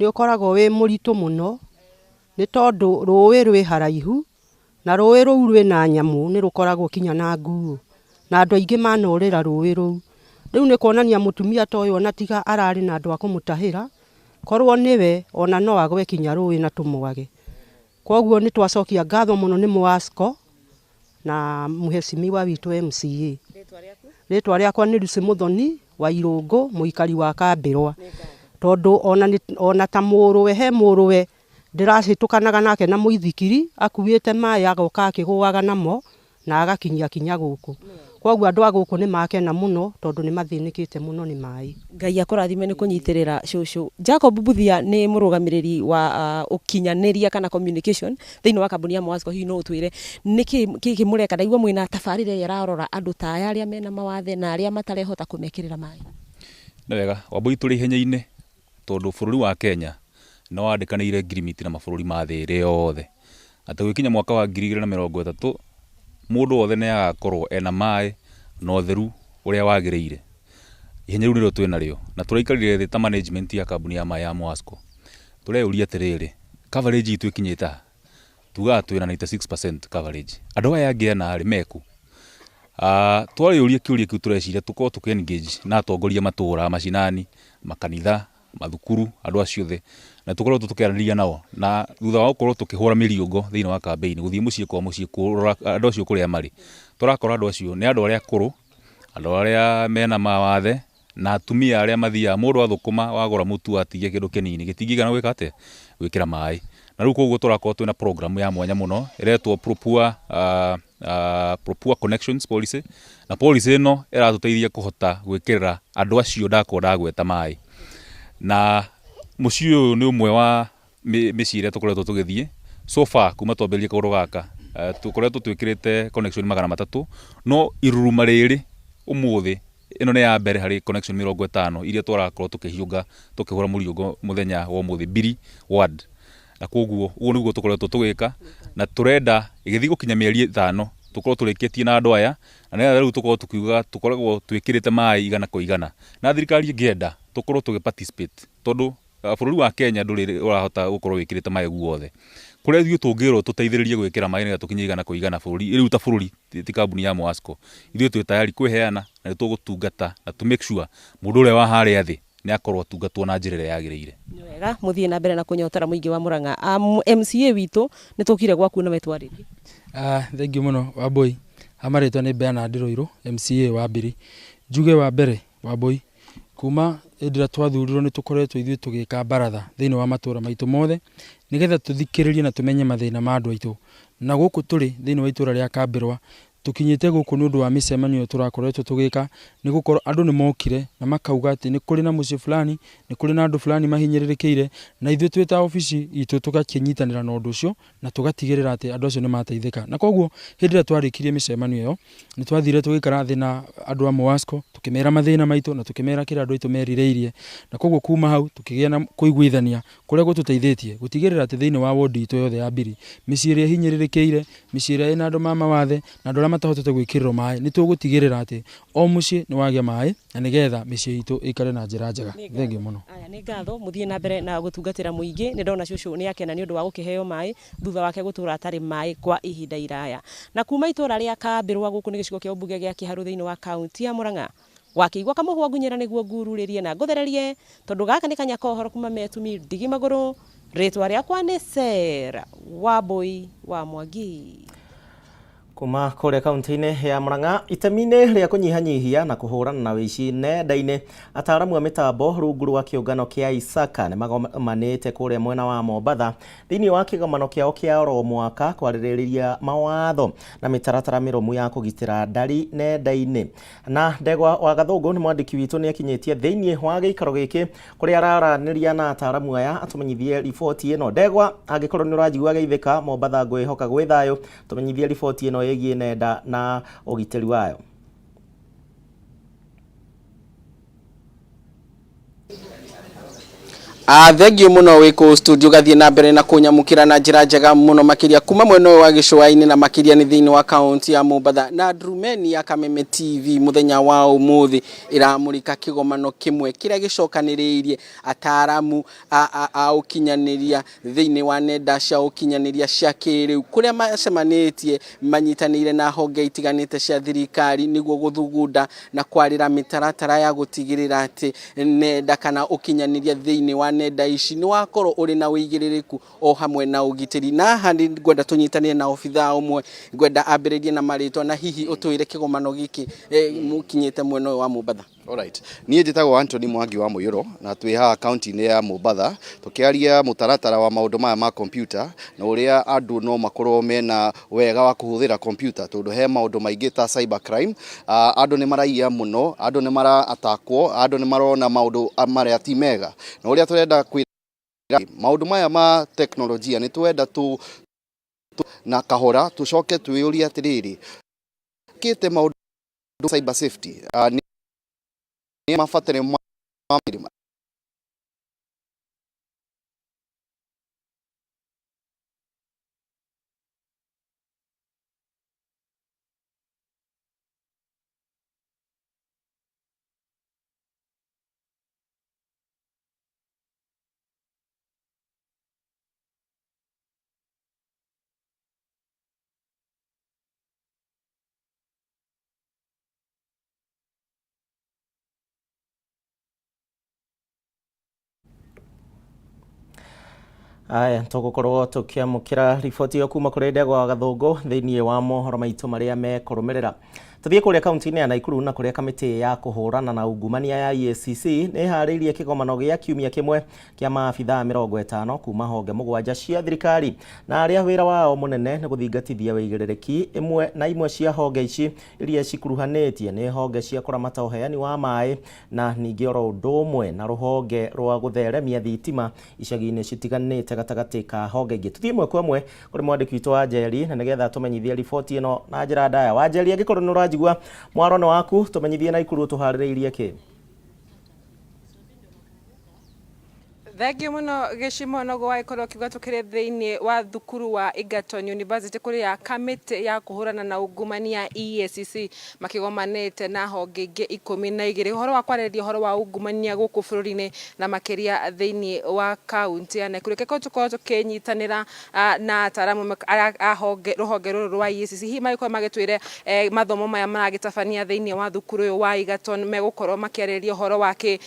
nĩ ũkoragwo wĩ mũritũ mũno nĩ tondũ rũĩ rwĩ haraihu na rũĩ rũu rwĩna nyamũ nĩ rũkoragwo kinya na nguo na andũ aingĩ manorĩra rũĩ rũu. Rĩu nĩ kuonania mũtumia ta ũyũ ona tiga ararĩ na andũ a kũmũtahĩra, korwo nĩwe ona no agwe kinya rũĩ na tũmwage. Koguo nĩ twacokia ngatho mũno nĩ Moasco na mheshimiwa witũ MCA. Rĩtwa rĩakwa nĩ Lucy Muthoni wa Irũngũ, mũikari wa Kambĩrwa. Tondũ ona ta mũrũwe, he mũrũwe ndĩracĩtũkanaga nake na mũithikiri akuĩte maĩ agoka akĩgũaga namo na agakinyia kinya gũkũ. Koguo andũ a gũkũ nĩ makena mũno tondũ nĩ mathĩnĩkĩte mũno nĩ maĩ.
Ngai akũrathime nĩ kũnyitĩrĩra cũcũ. Jacob Buthia nĩ mũrũgamĩrĩri wa ũkinyanĩria kana communication thĩinĩ wa kambuni ya Moasco. Hihi no ũtwĩre nĩkĩ kĩ mũreka? Ndaigua mwĩna tabarĩra ĩrĩa ĩrarora andũ ta aya arĩa mena mawathe na arĩa matarehota kũmekĩrĩra maĩ.
Nĩ wega, Wambui, tũrĩ ihenya-inĩ tondũ bũrũri wa Kenya nĩ wandĩkanĩire ngirimiti na mabũrũri ma thĩ ĩrĩa yothe atĩ gũgĩkinya mwaka wa 2030 mũndũ wothe nĩ agakorwo ena maĩ na ũtheru ũrĩa wagĩrĩire. Ihenya rĩu nĩrĩo twĩnarĩo na tũraikarire thĩ ta management ya kambuni ya maĩ ya Moasco. Tũreyũria atĩrĩrĩ, coverage itũ ĩkinyĩte ha? Tugaga twĩna 96% coverage. Andũ aya angĩ ana rĩ meku? Twarĩũria kĩũria kĩu tũreciria tũkorwo tũkĩ engage na atongoria matũra, macinani, makanitha, mathukuru, andũ acio othe, na tũkorwo tũkĩaranĩria nao na thutha wa gũkorwo tũkĩhũra mĩriũngo thĩinĩ wa campaign gũthiĩ mũciĩ kwa mũciĩ kũrora andũ acio kũrĩa marĩ, tũrakora andũ acio nĩ andũ arĩa akũrũ, andũ arĩa mena mawathe na atumia arĩa mathiaga mũndũ athũkũma wagũra mũtu atigia kĩndũ kĩnini gĩtingĩigana gwĩka atĩa, gwĩkĩra maĩ. Na rĩu koguo tũrakorwo twĩna program ya mwanya mũno ĩretwo Pro-Poor Connections Policy, na policy ĩno ĩratũteithia kũhota gwĩkĩrĩra andũ acio ndakorwo ndagweta maĩ. Na mũciĩ ũyũ nĩ ũmwe wa mĩciĩ ĩrĩa tũkoretwo tũgĩthiĩ so far kuma twambĩrĩrie kaũndũ gaka, tũkoretwo twĩkĩrĩte connection 300, no iruruma rĩrĩ ũmũthĩ Ĩno nĩ ya mbere harĩ connection 50 iria tũrakorwo tũkĩhiũnga tũkĩhũra mũriũngo mũthenya wa ũmũthĩ Biri ward. Na koguo ũguo nĩguo tũkoretwo tũgĩka, na tũrenda ĩgĩthiĩ gũkinya mĩeri 5 tũkorwo tũrĩkĩtie na andũ aya, na nĩgetha rĩu tũkorwo tũkiuga tũkoragwo twĩkĩrĩte maĩ 100%. Na thirikari ĩngĩenda tũkorwo tũgĩ participate, tondũ bũrũri wa Kenya ndũrĩ ũrahota gũkorwo wĩkĩrĩte maĩ guothe. Kũrĩa ithuĩ tũngĩrwo tũteithĩrĩrie gwĩkĩra maĩ nĩgetha tũkinye 100% bũrũri, rĩu ta bũrũri ti kambuni ya Mwasco. Ithuĩ twĩ tayari kwĩheana na nĩtũgũtungata na to make sure mũndũ ũrĩa wa harĩa thĩ nĩ akorwo atungatwo na njĩra ĩrĩa yagĩrĩire.
Nĩ wega mũthiĩ na mbere na kũnyotera mũingĩ wa Murang'a. MCA witũ nĩ tũkire gwaku na wetwarĩrie.
Thengiũ mũno Wambũi. Ha marĩtwa nĩ Bernard Rũirũ, MCA wa Mbiri. Njuge wa mbere Wambũi, kuma hĩndĩ ĩrĩa twathurirwo nĩ tũkoretwo ithuĩ tũgĩka baratha thĩinĩ wa matũra maitũ mothe nĩgetha tũthikĩrĩrie na tũmenye mathĩna ma andũ aitũ. Na gũkũ tũrĩ thĩinĩ wa itũra rĩa Kambĩrwa, tũkinyĩte gũkũ nĩ ũndũ wa mĩcemanio tũrakoretwo tũgĩka, nĩ gũkorwo andũ nĩ mokire na makauga atĩ nĩ kũrĩ na mũciĩ fulani, nĩ kũrĩ na andũ fulani mahinyĩrĩrĩkĩire, na ithuĩ twĩ ta obici itũ tũgakĩnyitanĩra na ũndũ ũcio na tũgatigĩrĩra atĩ andũ acio nĩ mateithĩka. Na koguo hĩndĩ ĩrĩa twarĩkirie mĩcemanio ĩyo, nĩ twathire tũgĩikara thĩ na andũ a Mwasco, tũkĩmera mathĩna maitũ na tũkĩmera kĩrĩa andũ aitũ merirĩirie, na koguo kuma hau tũkĩgĩa na kũiguithania kũrĩa gũtũteithĩtie gũtigĩrĩra atĩ thĩinĩ wa wodi itũ yothe ya Mbiri, mĩciĩ ĩrĩa ĩhinyĩrĩrĩkĩire, mĩciĩ ĩrĩa ĩna andũ ma mawathe na andũ arĩa matahotete gwĩkĩrĩrwo maĩ, nĩ tũgũtigĩrĩra atĩ o mũciĩ nĩ wagĩa maĩ na nĩgetha mĩciĩ itũ ĩikare na njĩra njega. Thengiũ mũno.
Aya, nĩ ngatho mũthiĩ na mbere na gũtungatĩra mũingĩ. Nĩ ndona cũcũ nĩ akena nĩ ũndũ wa gũkĩheo maĩ thutha wake gũtũra atarĩ maĩ kwa ihinda iraya. Na kuma itũra rĩa Kambĩrwa gũkũ nĩ gĩcigo kĩa ũmbunge gĩa Kĩharũ thĩinĩ wa kaunti ya Murang'a, wakĩigua kamũhwa ngunyĩra nĩguo ngururĩrie na ngũthererie, tondũ gaka nĩ kanya ka ũhoro kuma Metumi ndigi magũrũ. Rĩtwa rĩakwa nĩ Sarah Wambũi wa Mwangi.
Kuma kũrĩa kaunti-inĩ ya Murang'a, itemi-inĩ rĩa kũnyihanyihia na kũhũrana na ũici nenda-inĩ, ataaramu a mĩtambo rungu rwa kĩũngano kĩa ISACA nĩ magomanĩte kũrĩa mwena wa Mombatha thĩinĩ wa kĩgomano kĩao kĩa oro mwaka kwarĩrĩria mawatho na mĩtaratara mĩrũmu ya kũgitĩra ndari nenda-inĩ. Na Ndegwa wa Gathũngũ nĩ mwandĩki witũ nĩ akinyĩtie thĩinĩ wa gĩikaro gĩkĩ kũrĩa araranĩria na ataaramu aya atũmenyithie riboti ĩno. Ndegwa, angĩkorwo nĩ ũranjigua geithĩka, Mombatha ngwĩhoka gwĩ thayũ, tũmenyithie riboti ĩno ĩgiĩ nenda na ũgitĩri wayo.
Thengiũ mũno wĩ kũu studio gathiĩ na mbere na kũnyamũkĩra na njĩra njega mũno makĩria kuma mwena ũyũ wa gĩcũa-inĩ na makĩria nĩ thĩinĩ wa kaunti ya Mombatha. Na Ndrumeni ya Kameme TV mũthenya wa ũmũthĩ ĩramũrĩka kĩgomano kĩmwe kĩrĩa gĩcokanĩrĩirie ataaramu a ũkinyanĩria thĩinĩ wa nenda cia ũkinyanĩria cia kĩrĩu, kũrĩa macemanĩtie manyitanĩire na honge itiganĩte cia thirikari nĩguo gũthugunda na kwarĩra mĩtaratara ya gũtigĩrĩra atĩ nenda kana ũkinyanĩria thĩinĩ wa nenda ici nĩ wakorwo ũrĩ na ũigĩrĩrĩku o hamwe na ũgitĩri. Na haha nĩ ngwenda tũnyitanĩre na obithaa ũmwe, ngwenda ambĩrĩrie na marĩtwa na hihi ũtwĩre kĩgomano gĩkĩ mũkinyĩte mwena ũyũ wa Mombatha.
Alright. Niĩ njĩtagwo Anthony Mwangi wa Mũiyũro na twĩ haha kaunti-inĩ ya Mombatha tũkĩaria mũtaratara wa maũndũ maya ma kompyuta na ũrĩa andũ no makorwo mena wega wa kũhũthĩra kompyuta, tondũ he maũndũ maingĩ ta cyber crime, andũ nĩ maraiya mũno, andũ nĩ mara-attackwo, andũ nĩ marona maũndũ marĩa ti mega, na ũrĩa tũrenda kwĩra maũndũ maya ma teknolojia nĩ twenda tu na kahora tũcoke twĩyũrie atĩrĩrĩ, kĩte maũndũ cyber safety nĩ mabatare ma
Aya, tũgũkorwo tũkĩamũkĩra riboti ĩyo kuma kũrĩ Ndegwa wa Gathũngũ thĩinĩ wa mohoro maitũ marĩa mekũrũmĩrĩra. Tũthiĩ kũrĩa kaunti-inĩ ya Nakuru na kũrĩa kamĩtĩ ya kũhũrana na ungumania ya EACC nĩ ĩharĩirie kĩgomano gĩa kiumia kĩmwe kĩa maabithaa 50 kuma honge 7 cia thirikari, na arĩa wĩra wao mũnene nĩ gũthingatithia wĩigĩrĩrĩki. Ĩmwe na imwe cia honge ici iria cikuruhanĩtie nĩ honge cia kũramata ũheani wa maĩ na ningĩ oro ũndũ ũmwe na rũhonge rwa gũtheremia thitima icagi-inĩ citiganĩte gatagatĩ ka honge ingĩ. Tũthiĩ ĩmwe kwa ĩmwe kũrĩ mwandĩki witũ wa Njeri na nĩgetha tũmenyithie riboti ĩno na njĩra ndaya. Wanjeri, angĩkorwo nĩ ũranjigua Ũranjigua mwaro nĩ waku, tũmenyithie Naikuru tũharĩrĩirie kĩ.
Thengiũ mũno Gĩcimo, noguo wagĩkorwo ũkiuga tũkĩrĩ thĩinĩ wa thukuru wa Egerton University kũrĩa kamĩtĩ ya kũhũrana na ungumania EACC makĩgomanĩte na honge ingĩ 12 ũhoro wa kwarĩrĩria ũhoro wa ungumania gũkũ bũrũri-inĩ na makĩria thĩinĩ wa kaunti ya Nakuru. Reke tũkorwo tũkĩnyitanĩra na ataramu a honge rũhonge rũrũ rwa EACC, hihi magĩkorwo magĩtwĩre mathomo maya maragĩtabania thĩinĩ wa thukuru ũyũ wa Egerton megũkorwo makĩarĩrĩria ũhoro wa kĩ,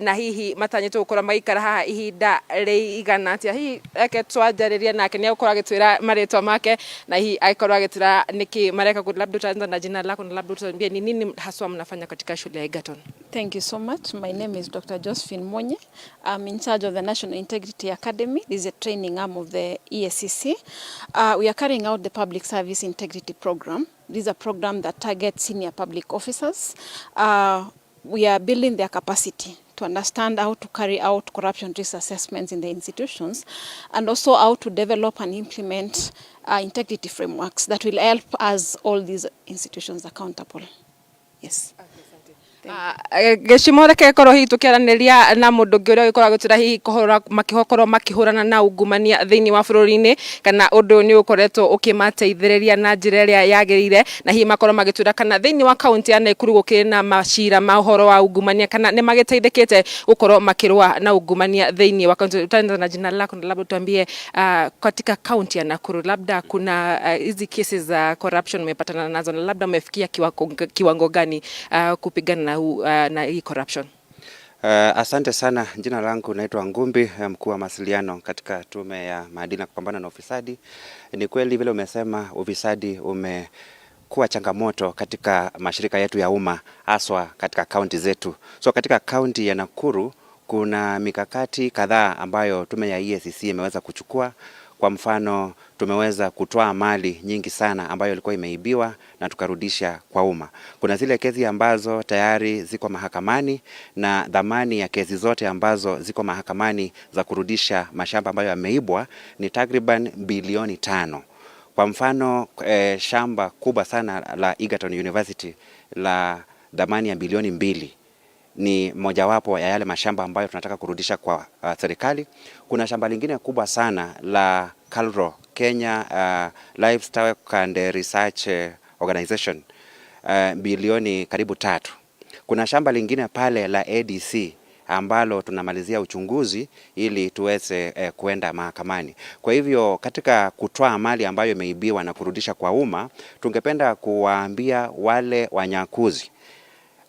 na hihi matanyĩtwo gũkorwo magĩikara haha ihinda rĩigana atĩa. Hihi reke twanjarĩrie nake, nĩ egũkorwo agĩtwĩra marĩtwa make na hihi agĩkorwo agĩtwĩra nĩkĩ mareka. Labda utaanza na jina lako na labda utuambie ni nini haswa mnafanya katika shule ya Egerton.
Thank you so much. My name is Dr. Josephine Monye. I'm in charge of the National Integrity Academy. This is a training arm of the EACC. We are carrying out the Public Service Integrity Program. This is a program that targets senior public officers. We are building their capacity to understand how to carry out corruption risk assessments in the institutions and also how to develop and implement integrity frameworks that will help us all these institutions accountable. Yes.
Gĩcimo, reke korwo hihi tũkĩaranĩria na mũndũ ũngĩ ũrĩa ũgĩkorwo agĩtwĩra hihi kũhũra makĩkorwo makĩhũrana na ungumania thĩinĩ wa bũrũri-inĩ, kana ũndũ ũyũ nĩ ũkoretwo ũkĩmateithĩrĩria na njĩra ĩrĩa yagĩrĩire, na hihi makorwo magĩtwĩra kana thĩinĩ wa kaunti ya Nakuru gũkĩrĩ na macira ma ũhoro wa ungumania, kana nĩ magĩteithĩkĩte gũkorwo makĩrũa na ungumania thĩinĩ wa kaunti. Utaanza na jina lako na labda tuambie katika kaunti ya Nakuru labda kuna hizi cases za corruption umepatana nazo na labda umefikia kiwango gani kupigana na hii corruption?
Asante sana. Jina langu naitwa Ngumbi, mkuu wa mawasiliano katika Tume ya Maadili na Kupambana na Ufisadi. Ni kweli vile umesema, ufisadi umekuwa changamoto katika mashirika yetu ya umma, haswa katika kaunti zetu. So katika kaunti ya Nakuru kuna mikakati kadhaa ambayo tume ya EACC imeweza kuchukua. Kwa mfano, tumeweza kutoa mali nyingi sana ambayo ilikuwa imeibiwa na tukarudisha kwa umma. Kuna zile kesi ambazo tayari ziko mahakamani, na dhamani ya kesi zote ambazo ziko mahakamani za kurudisha mashamba ambayo yameibwa ni takriban bilioni 5. Kwa mfano, shamba kubwa sana la Egerton University la dhamani ya bilioni 2 ni mojawapo ya yale mashamba ambayo tunataka kurudisha kwa serikali. Kuna shamba lingine kubwa sana la KALRO, Kenya Livestock and Research Organization, bilioni karibu 3. Kuna shamba lingine pale la ADC ambalo tunamalizia uchunguzi ili tuweze kuenda mahakamani. Kwa hivyo katika kutoa mali ambayo imeibiwa na kurudisha kwa umma, tungependa kuwaambia wale wanyakuzi,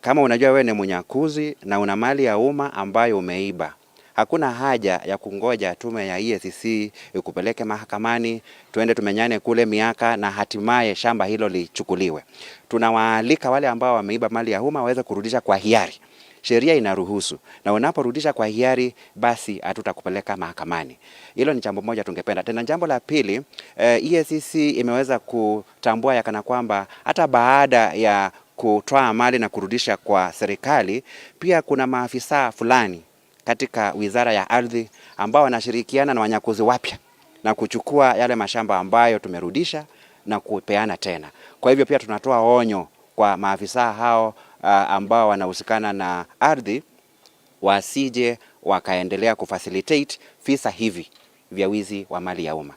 kama unajua wewe ni mnyakuzi na una mali ya umma ambayo umeiba, hakuna haja ya kungoja tume ya EACC ikupeleke mahakamani, tuende tumenyane kule miaka na hatimaye shamba hilo lichukuliwe. Tunawaalika wale ambao wameiba mali ya umma waweze kurudisha kwa hiari. Sheria inaruhusu, na unaporudisha kwa hiari, basi hatutakupeleka mahakamani. Hilo ni jambo moja tungependa. Tena jambo la pili, EACC imeweza kutambua ya kana kwamba hata baada ya kutoa mali na kurudisha kwa serikali, pia kuna maafisa fulani katika Wizara ya Ardhi ambao wanashirikiana na wanyakuzi wapya na kuchukua yale mashamba ambayo tumerudisha na kupeana tena. Kwa hivyo pia tunatoa onyo kwa maafisa hao ambao wanahusikana na ardhi wasije wakaendelea kufacilitate visa hivi vya wizi wa mali ya umma.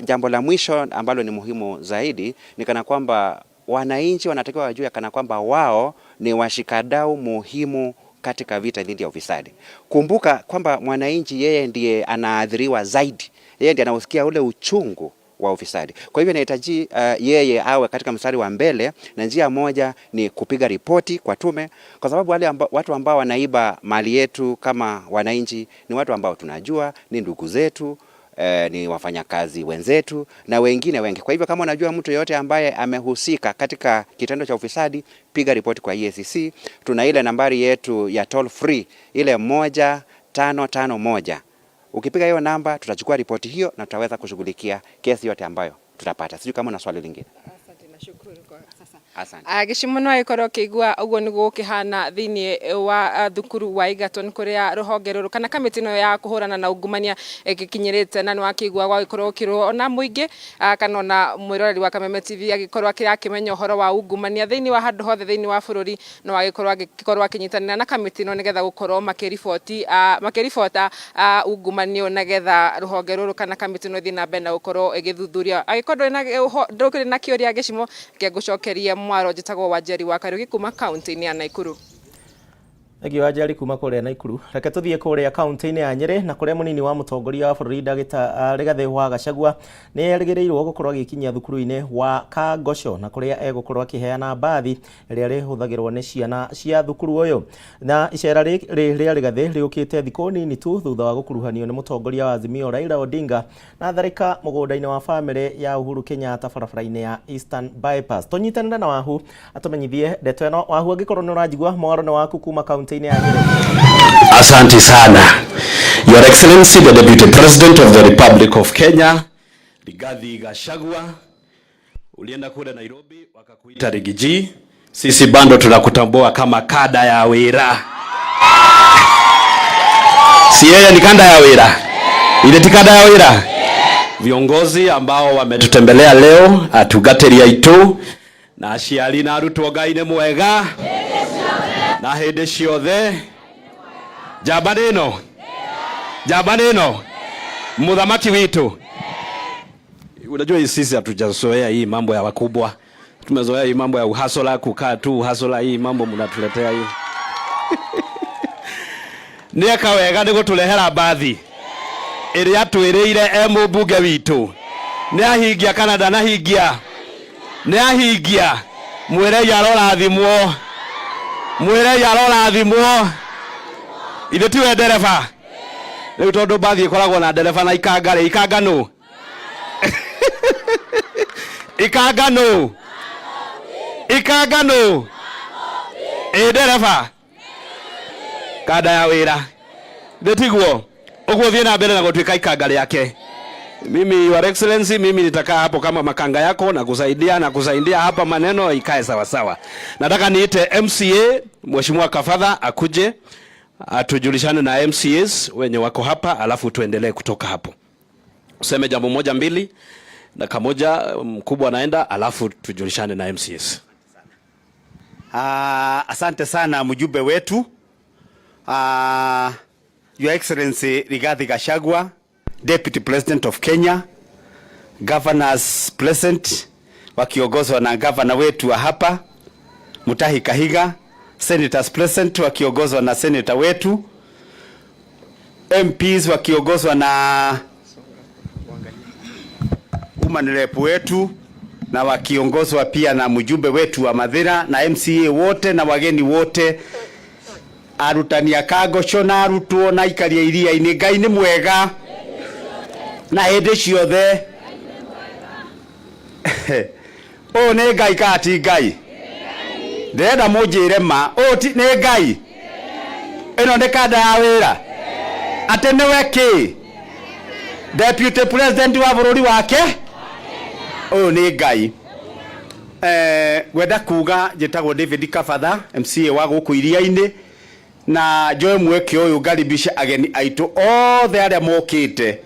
Jambo la mwisho ambalo ni muhimu zaidi ni kana kwamba wananchi wanatakiwa wajue kana kwamba wao ni washikadau muhimu katika vita dhidi ya ufisadi. Kumbuka kwamba mwananchi yeye ndiye anaathiriwa zaidi, yeye ndiye anausikia ule uchungu wa ufisadi. Kwa hivyo inahitaji yeye awe katika mstari wa mbele, na njia moja ni kupiga ripoti kwa tume, kwa sababu wale watu ambao wanaiba mali yetu kama wananchi ni watu ambao tunajua ni ndugu zetu, ni wafanyakazi wenzetu na wengine wengi. Kwa hivyo kama unajua mtu yeyote ambaye amehusika katika kitendo cha ufisadi, piga ripoti kwa EACC. Tuna ile nambari yetu ya toll free ile 1551. Ukipiga hiyo namba tutachukua ripoti hiyo na tutaweza kushughulikia kesi yote ambayo tutapata. Sijui kama una swali lingine.
Asante, nashukuru kwa sasa.
Asante.
Gĩcimo no agĩkorwo ũkĩigua ũguo nĩguo gũkĩhana thĩinĩ wa thukuru wa Egerton kũrĩa rũhonge rũrũ kana kamĩtĩ ĩno ya kũhũrana na ungumania ĩgĩkinyĩrĩte, na nĩ wakĩigua gwagĩkorwo gũkĩrwo ona mũingĩ kana ona mwĩroreri wa Kameme TV agĩkorwo akĩrakĩmenya ũhoro wa ungumania thĩinĩ wa handũ hothe thĩinĩ wa bũrũri, no agĩkorwo agĩkorwo akĩnyitanĩra na kamĩtĩ ĩno nĩgetha gũkorwo makĩriboti makĩribota ungumania nĩgetha rũhonge rũrũ kana kamĩtĩ ĩno ĩthiĩ na mbere na gũkorwo ĩgĩthuthuria. Angĩkorwo ndũrĩ na ndũkĩrĩ na kĩũria gĩcimo, reke ngũcokerie mwaro. Njĩtagwo Wanjeri wa Kariũki kuma kaunti-inĩ ya Naikuru.
Thengiũ Wanjeri kuma kũrĩa Naikuru. Reke tũthiĩ kũrĩa kaunti-inĩ ya Nyĩrĩ, na kũrĩa mũnini wa mũtongoria wa bũrũri ndagĩta Rigathĩ wa Gachagua nĩ erĩgĩrĩirwo gũkorwo agĩkinyia thukuru-inĩ wa Kangoco, na kũrĩa egũkorwo akĩheana mbathi ĩrĩa ĩrĩhũthagĩrwo nĩ ciana cia thukuru ũyũ. Na icera rĩrĩ rĩa Rigathĩ rĩũkĩte thikũ nini tu thutha wa gũkuruhanio nĩ mũtongoria wa Azimio Raila Odinga na tharĩka mũgũnda-inĩ wa bamĩrĩ ya Uhuru Kenyatta barabara-inĩ ya Eastern Bypass. Tũnyitanĩre na Wahu atũmenyithie ndeto ĩno. Wahu, angĩkorwo nĩ ũranjigua, mwaro nĩ waku kuma kaunti-inĩ ya Nyĩrĩ.
Asante sana. Your Excellency, the Deputy President of the Republic of Kenya, Rigathi Gachagua, ulienda kule Nairobi wakakuita Riggy G. Sisi bado tunakutambua kama kada ya wira. Si yeye ni kanda ya wira? Ile ti kanda ya wira? Viongozi ambao wametutembelea leo, atungatĩri aitũ na aciari na arutwo, Ngai nĩ mwega na hĩndĩ ciothe. Njamba nĩ ĩno, njamba nĩ ĩno, mũthamaki witũ. Unajua sisi hatujazoea hii mambo ya wakubwa, tumezoea hii mambo ya uhustler, kukaa tu uhustler. Hii mambo mnatuletea hii nĩ eka wega nĩ gũtũrehera mbathi ĩrĩa atwĩrĩire e mũmbunge witũ. Nĩ ahingia kana ndanahingia? Nĩ ahingia. Mwĩrei arorathimwo, mwĩrei arorathimwo. Ithe tiwe ndereba rĩu, tondũ mbathi ĩkoragwo na ndereba na ikanga rĩ, ikanga nũ? Ikanga nũ? Ikanga nũ? Ĩ ndereba kanda ya wĩra thĩ tiguo ũguo, thiĩ na mbere na gũtuĩka ikanga rĩake. Mimi, Your Excellency, mimi nitakaa hapo kama makanga yako na kusaidia hapa maneno ikae sawa sawa. Nataka niite MCA Mheshimiwa Kafadha akuje atujulishane na MCAs wenye wako hapa, alafu tuendelee kutoka hapo. Useme jambo moja mbili na kamoja mkubwa anaenda, alafu tujulishane na MCAs.
Asante sana mjumbe wetu, Your Excellency Rigathi Gachagua, Deputy President of Kenya, Governors present wakiongozwa na governor wetu wa hapa Mutahi Kahiga, Senators present wakiongozwa na senator wetu, MPs wakiongozwa na woman rep wetu na wakiongozwa pia na mjumbe wetu wa Mathira na MCA wote na wageni wote, arutani a Kangoco na arutwo na aikari a iria-inĩ. Ngai nĩ mwega na hĩndĩ ciothe. Ũyũ nĩ Ngai kana ti Ngai? Ndĩrenda mũnjĩre ma, ũyũ ti nĩ Ngai? Ĩno nĩ kanda ya wĩra atĩ nĩwe kĩ Deputy President wa bũrũri wake. Ũyũ nĩ Ngai. Ngwenda kuga njĩtagwo David Kabatha, MCA wa gũkũ iria-inĩ, na njoe mweke ũyũ ngaribisha ageni aitũ othe arĩa mokĩte,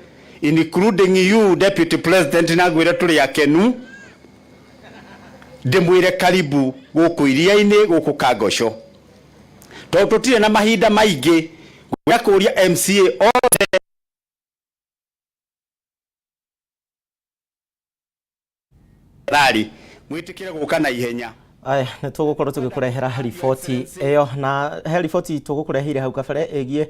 including you, Deputy President, na ngwĩre tũrĩ akenu, ndĩmwĩre karibu gũkũ iria-inĩ, gũkũ Kangoco, tondũ tũtirĩ na mahinda maingĩ. Ngwenda kũria MCA othe thari mwĩtĩkĩre gũka na ihenya.
Aya, nĩ tũgũkorwo tũgĩkũrehera riboti ĩyo, na he riboti tũgũkũreheire hau kabere ĩgiĩ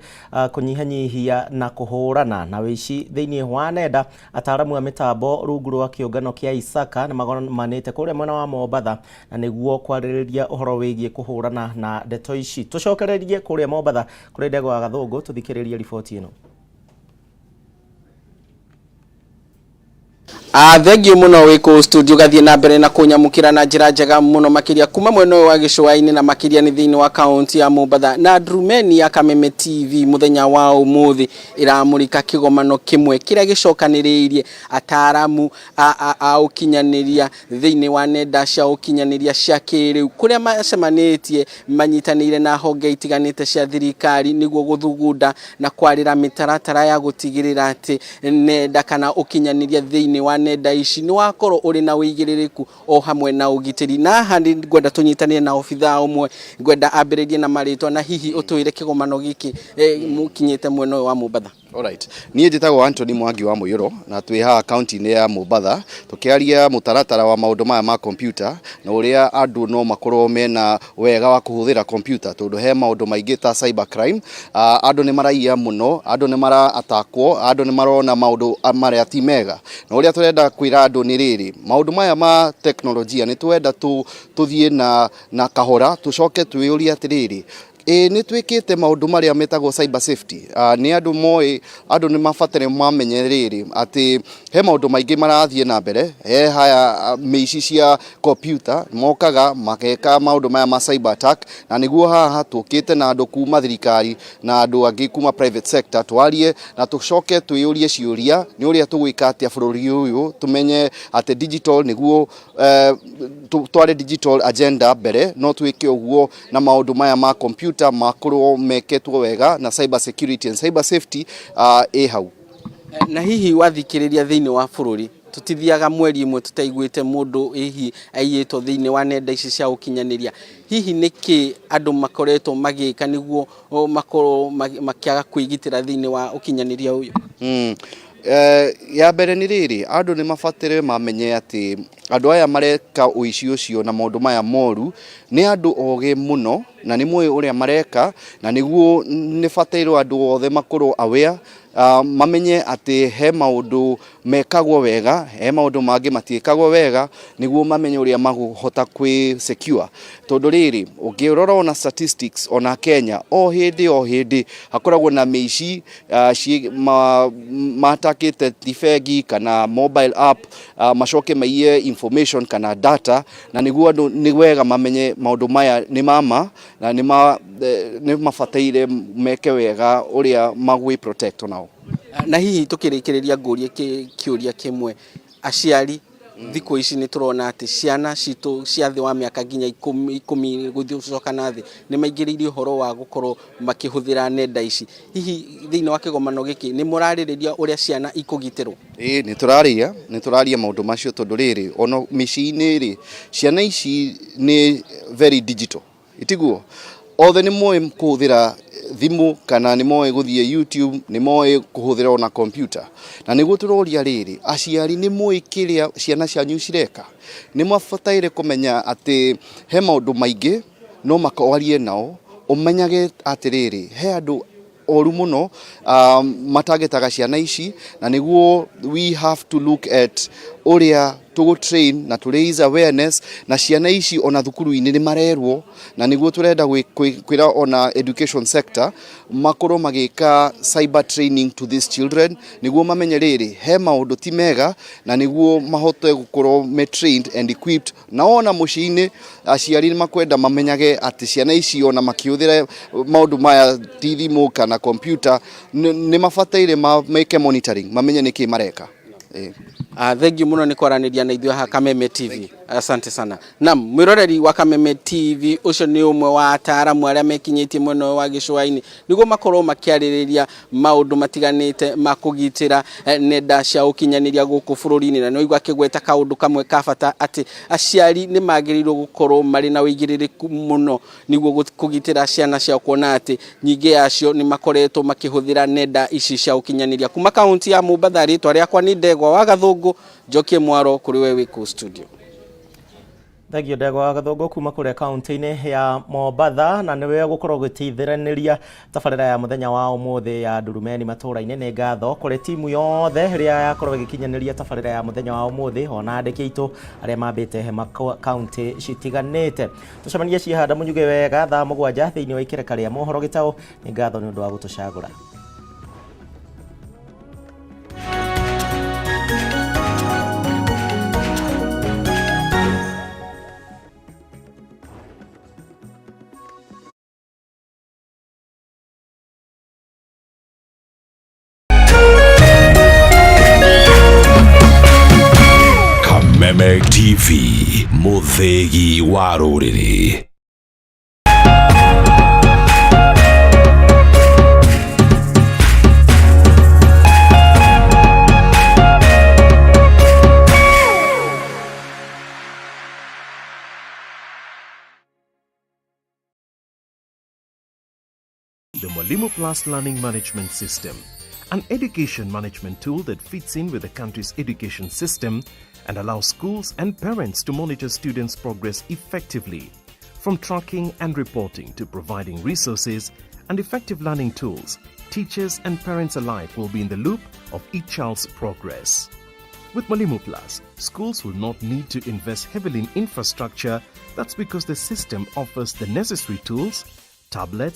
kũnyihanyihia na kũhũrana na wĩici thĩinĩ wa nenda. Ataaramu a mĩtambo rungu rwa kĩũngano kĩa Isaka nĩ magomanĩte kũrĩa mwena wa Mombatha na nĩguo kwarĩrĩria ũhoro wĩgiĩ kũhũrana na ndeto ici. Tũcokererie kũrĩa Mombatha kũrĩ Ndegwa wa Gathũngũ, tũthikĩrĩrie riboti ĩno.
Thengiũ mũno wĩ kũu studio gathiĩ na mbere na kũnyamũkĩra na njĩra njega mũno makĩria kuma mwena ũyũ wa gĩcũa-inĩ na makĩria nĩ thĩinĩ wa kaunti ya Mombatha. Na Ndurumeni ya Kameme TV mũthenya wa ũmũthĩ ĩramũrĩka kĩgomano kĩmwe kĩrĩa gĩcokanĩrĩirie ataaramu a ũkinyanĩria thĩinĩ wa nenda cia ũkinyanĩria cia kĩrĩu, kũrĩa macemanĩtie manyitanĩire na honge itiganĩte cia thirikari nĩguo gũthugunda na kwarĩra mĩtaratara ya gũtigĩrĩra atĩ nenda kana ũkinyanĩria thĩinĩ wa nenda ici nĩ wakorwo ũrĩ na ũigĩrĩrĩku o hamwe na ũgitĩri. Na haha nĩ ngwenda tũnyitanĩre na obithaa ũmwe, ngwenda ambĩrĩrie na marĩtwa na hihi ũtwĩre kĩgomano gĩkĩ mũkinyĩte mwena ũyũ wa Mombatha.
Alright. Niĩ njĩtagwo Anthony Mwangi wa Mũiyũro na twĩ haha kaunti-inĩ ya Mombatha tũkĩaria mũtaratara wa maũndũ maya ma kompyuta na ũrĩa andũ no makorwo mena wega wa kũhũthĩra kompyuta, tondũ he maũndũ maingĩ ta cyber crime. Andũ nĩ maraiya mũno, andũ nĩ mara-attackwo, andũ nĩ marona maũndũ marĩa ti mega, na ũrĩa tũrenda kwĩra andũ nĩ rĩrĩ, maũndũ maya ma teknolojia nĩ twenda tũthiĩ na kahora, tũcoke twĩyũrie atĩrĩrĩ, ĩĩ nĩ twĩkĩte maũndũ marĩa metagwo cyber safety. Nĩ andũ moĩ, andũ nĩ mabatare mamenye rĩrĩ atĩ he maũndũ maingĩ marathiĩ na mbere, he haya mĩici cia computer mokaga mageka maũndũ maya ma cyber attack, na nĩguo haha tũkĩte na andũ kuma thirikari na andũ angĩ kuma private sector twarie na tũcoke twĩyũrie ciũria nĩ ũrĩa tũgwĩka atĩa bũrũri ũyũ, tũmenye atĩ digital nĩguo tware digital agenda mbere, no twĩke ũguo na maũndũ maya ma computer makorwo meketwo wega na cyber security and cyber safety ĩ hau.
Na hihi wathikĩrĩria thĩinĩ wa bũrũri tũtithiaga mweri ĩmwe tũtaiguĩte mũndũ hihi aiyĩtwo thĩinĩ wa nenda ici cia ũkinyanĩria, hihi nĩkĩ andũ makoretwo magĩka nĩguo makorwo makĩaga kwĩgitĩra thĩinĩ wa ũkinyanĩria ũyũ?
Ya mbere nĩ rĩrĩ, andũ nĩ mabatare mamenye atĩ andũ aya mareka ũici ũcio na maũndũ maya moru nĩ andũ ogĩ mũno na nĩ moĩ ũrĩa mareka, na nĩguo nĩ batairwo andũ othe makorwo aware, mamenye atĩ he maũndũ mekagwo wega, he maũndũ mangĩ matiĩkagwo wega, nĩguo mamenye ũrĩa magũhota kwĩ secure, tondũ rĩrĩ ũngĩrora ona statistics ona Kenya o hĩndĩ hakoragwo na mĩici matakĩte ti bengi kana mobile app, macoke maiye information kana data, na nĩguo andũ nĩ wega mamenye maũndũ maya nĩ mama na nĩ mabataire meke wega ũrĩa magwĩ protect onao.
Na hihi tũkĩrĩkĩrĩria ngũrie kĩũria kĩmwe, aciari thikũ ici nĩ tũrona atĩ ciana citũ cia thĩ wa mĩaka nginya ikũmi gũthiĩ gũcoka na thĩ nĩ maingĩrĩirie ũhoro wa gũkorwo makĩhũthĩra nenda ici, hihi thĩinĩ wa kĩgomano gĩkĩ nĩ mũrarĩrĩria ũrĩa ciana ikũgitĩrwo?
Ĩĩ, nĩ tũraria maũndũ macio, tondũ rĩrĩ ona mĩciĩ-inĩ rĩ ciana ici nĩ very digital, itiguo othe nĩ moĩ kũhũthĩra thimũ kana nĩ moĩ gũthiĩ YouTube, nĩ moĩ kũhũthĩra ona computer, na nĩguo tũroria rĩrĩ aciari nĩ moĩ kĩrĩa ciana cianyu cireka, nĩ mabataire kũmenya atĩ he maũndũ maingĩ no makwarie nao, ũmenyage atĩrĩrĩ he andũ oru mũno matagetaga ciana ici, na nĩguo we have to look at ũrĩa tũgũ train na to raise awareness na ciana ici ona thukuru-inĩ nĩ marerwo, na nĩguo tũrenda kwĩra ona education sector makorwo magĩka cyber training to these children, nĩguo mamenye rĩrĩ he maũndũ ti mega, na nĩguo mahote gũkorwo me trained and equipped, na ona mũciĩ-inĩ aciari nĩ makwenda mamenyage atĩ ciana ici ona makĩhũthĩra maũndũ maya ti thimũ kana computer nĩ mabataire meke monitoring, mamenye nĩkĩ mareka.
Thengiũ mũno nĩ kwaranĩria na ithuĩ haha Kameme TV. Asante sana. Naam, mwĩroreri wa Kameme TV, ũcio nĩ ũmwe wa ataaramu arĩa mekinyĩtie mwena ũyũ wa gĩcũa-inĩ nĩguo makorwo makĩarĩrĩria maũndũ matiganĩte ma kũgitĩra nenda cia ũkinyanĩria gũkũ bũrũri-inĩ, na nĩwaigua akĩgweta kaũndũ kamwe ka bata atĩ aciari nĩ magĩrĩirwo gũkorwo marĩ na ũigĩrĩrĩku mũno nĩguo kũgitĩra ciana ciao, kuona atĩ nyingĩ yacio nĩ makoretwo makĩhũthĩra nenda ici cia ũkinyanĩria. Kuma kaunti ya Mombatha, rĩtwa rĩakwa nĩ Ndegwa wa Gathũngũ, njokie mwaro kũrĩ we wĩ kũu studio.
Thengio Ndegwa wa Gathũngũ kuma kũrĩa kaunti-inĩ ya Mombatha, na nĩwe ũgũkorwo ũgĩteithĩrĩria tabarĩra ya mũthenya wa ũmũthĩ ya Ndurumeni matũũra-inĩ. Nĩ ngatho kũrĩ timu yothe ĩrĩa yakorwo ĩgĩkinyanĩria tabarĩra ya mũthenya wa ũmũthĩ, ona andĩki aitũ arĩa mambĩte hema kaunti citiganĩte. Tũcemanie ciĩhanda mũnyuge wega thaa 7 thĩinĩ wa ikereka rĩa mohoro gĩtaũ. Nĩ ngatho nĩ ũndũ wa gũtũcagũra.
Kameme TV, mũthĩgi wa rũrĩrĩ.
The Mwalimu Plus Learning Management System, an education management tool that fits in with the country's education system and allows schools and parents to monitor students' progress effectively. From tracking and reporting to providing resources and effective learning tools, teachers and parents alike will be in the loop of each child's progress. With Mwalimu Plus, schools will not need to invest heavily in infrastructure. That's because the system offers the necessary tools, tablets,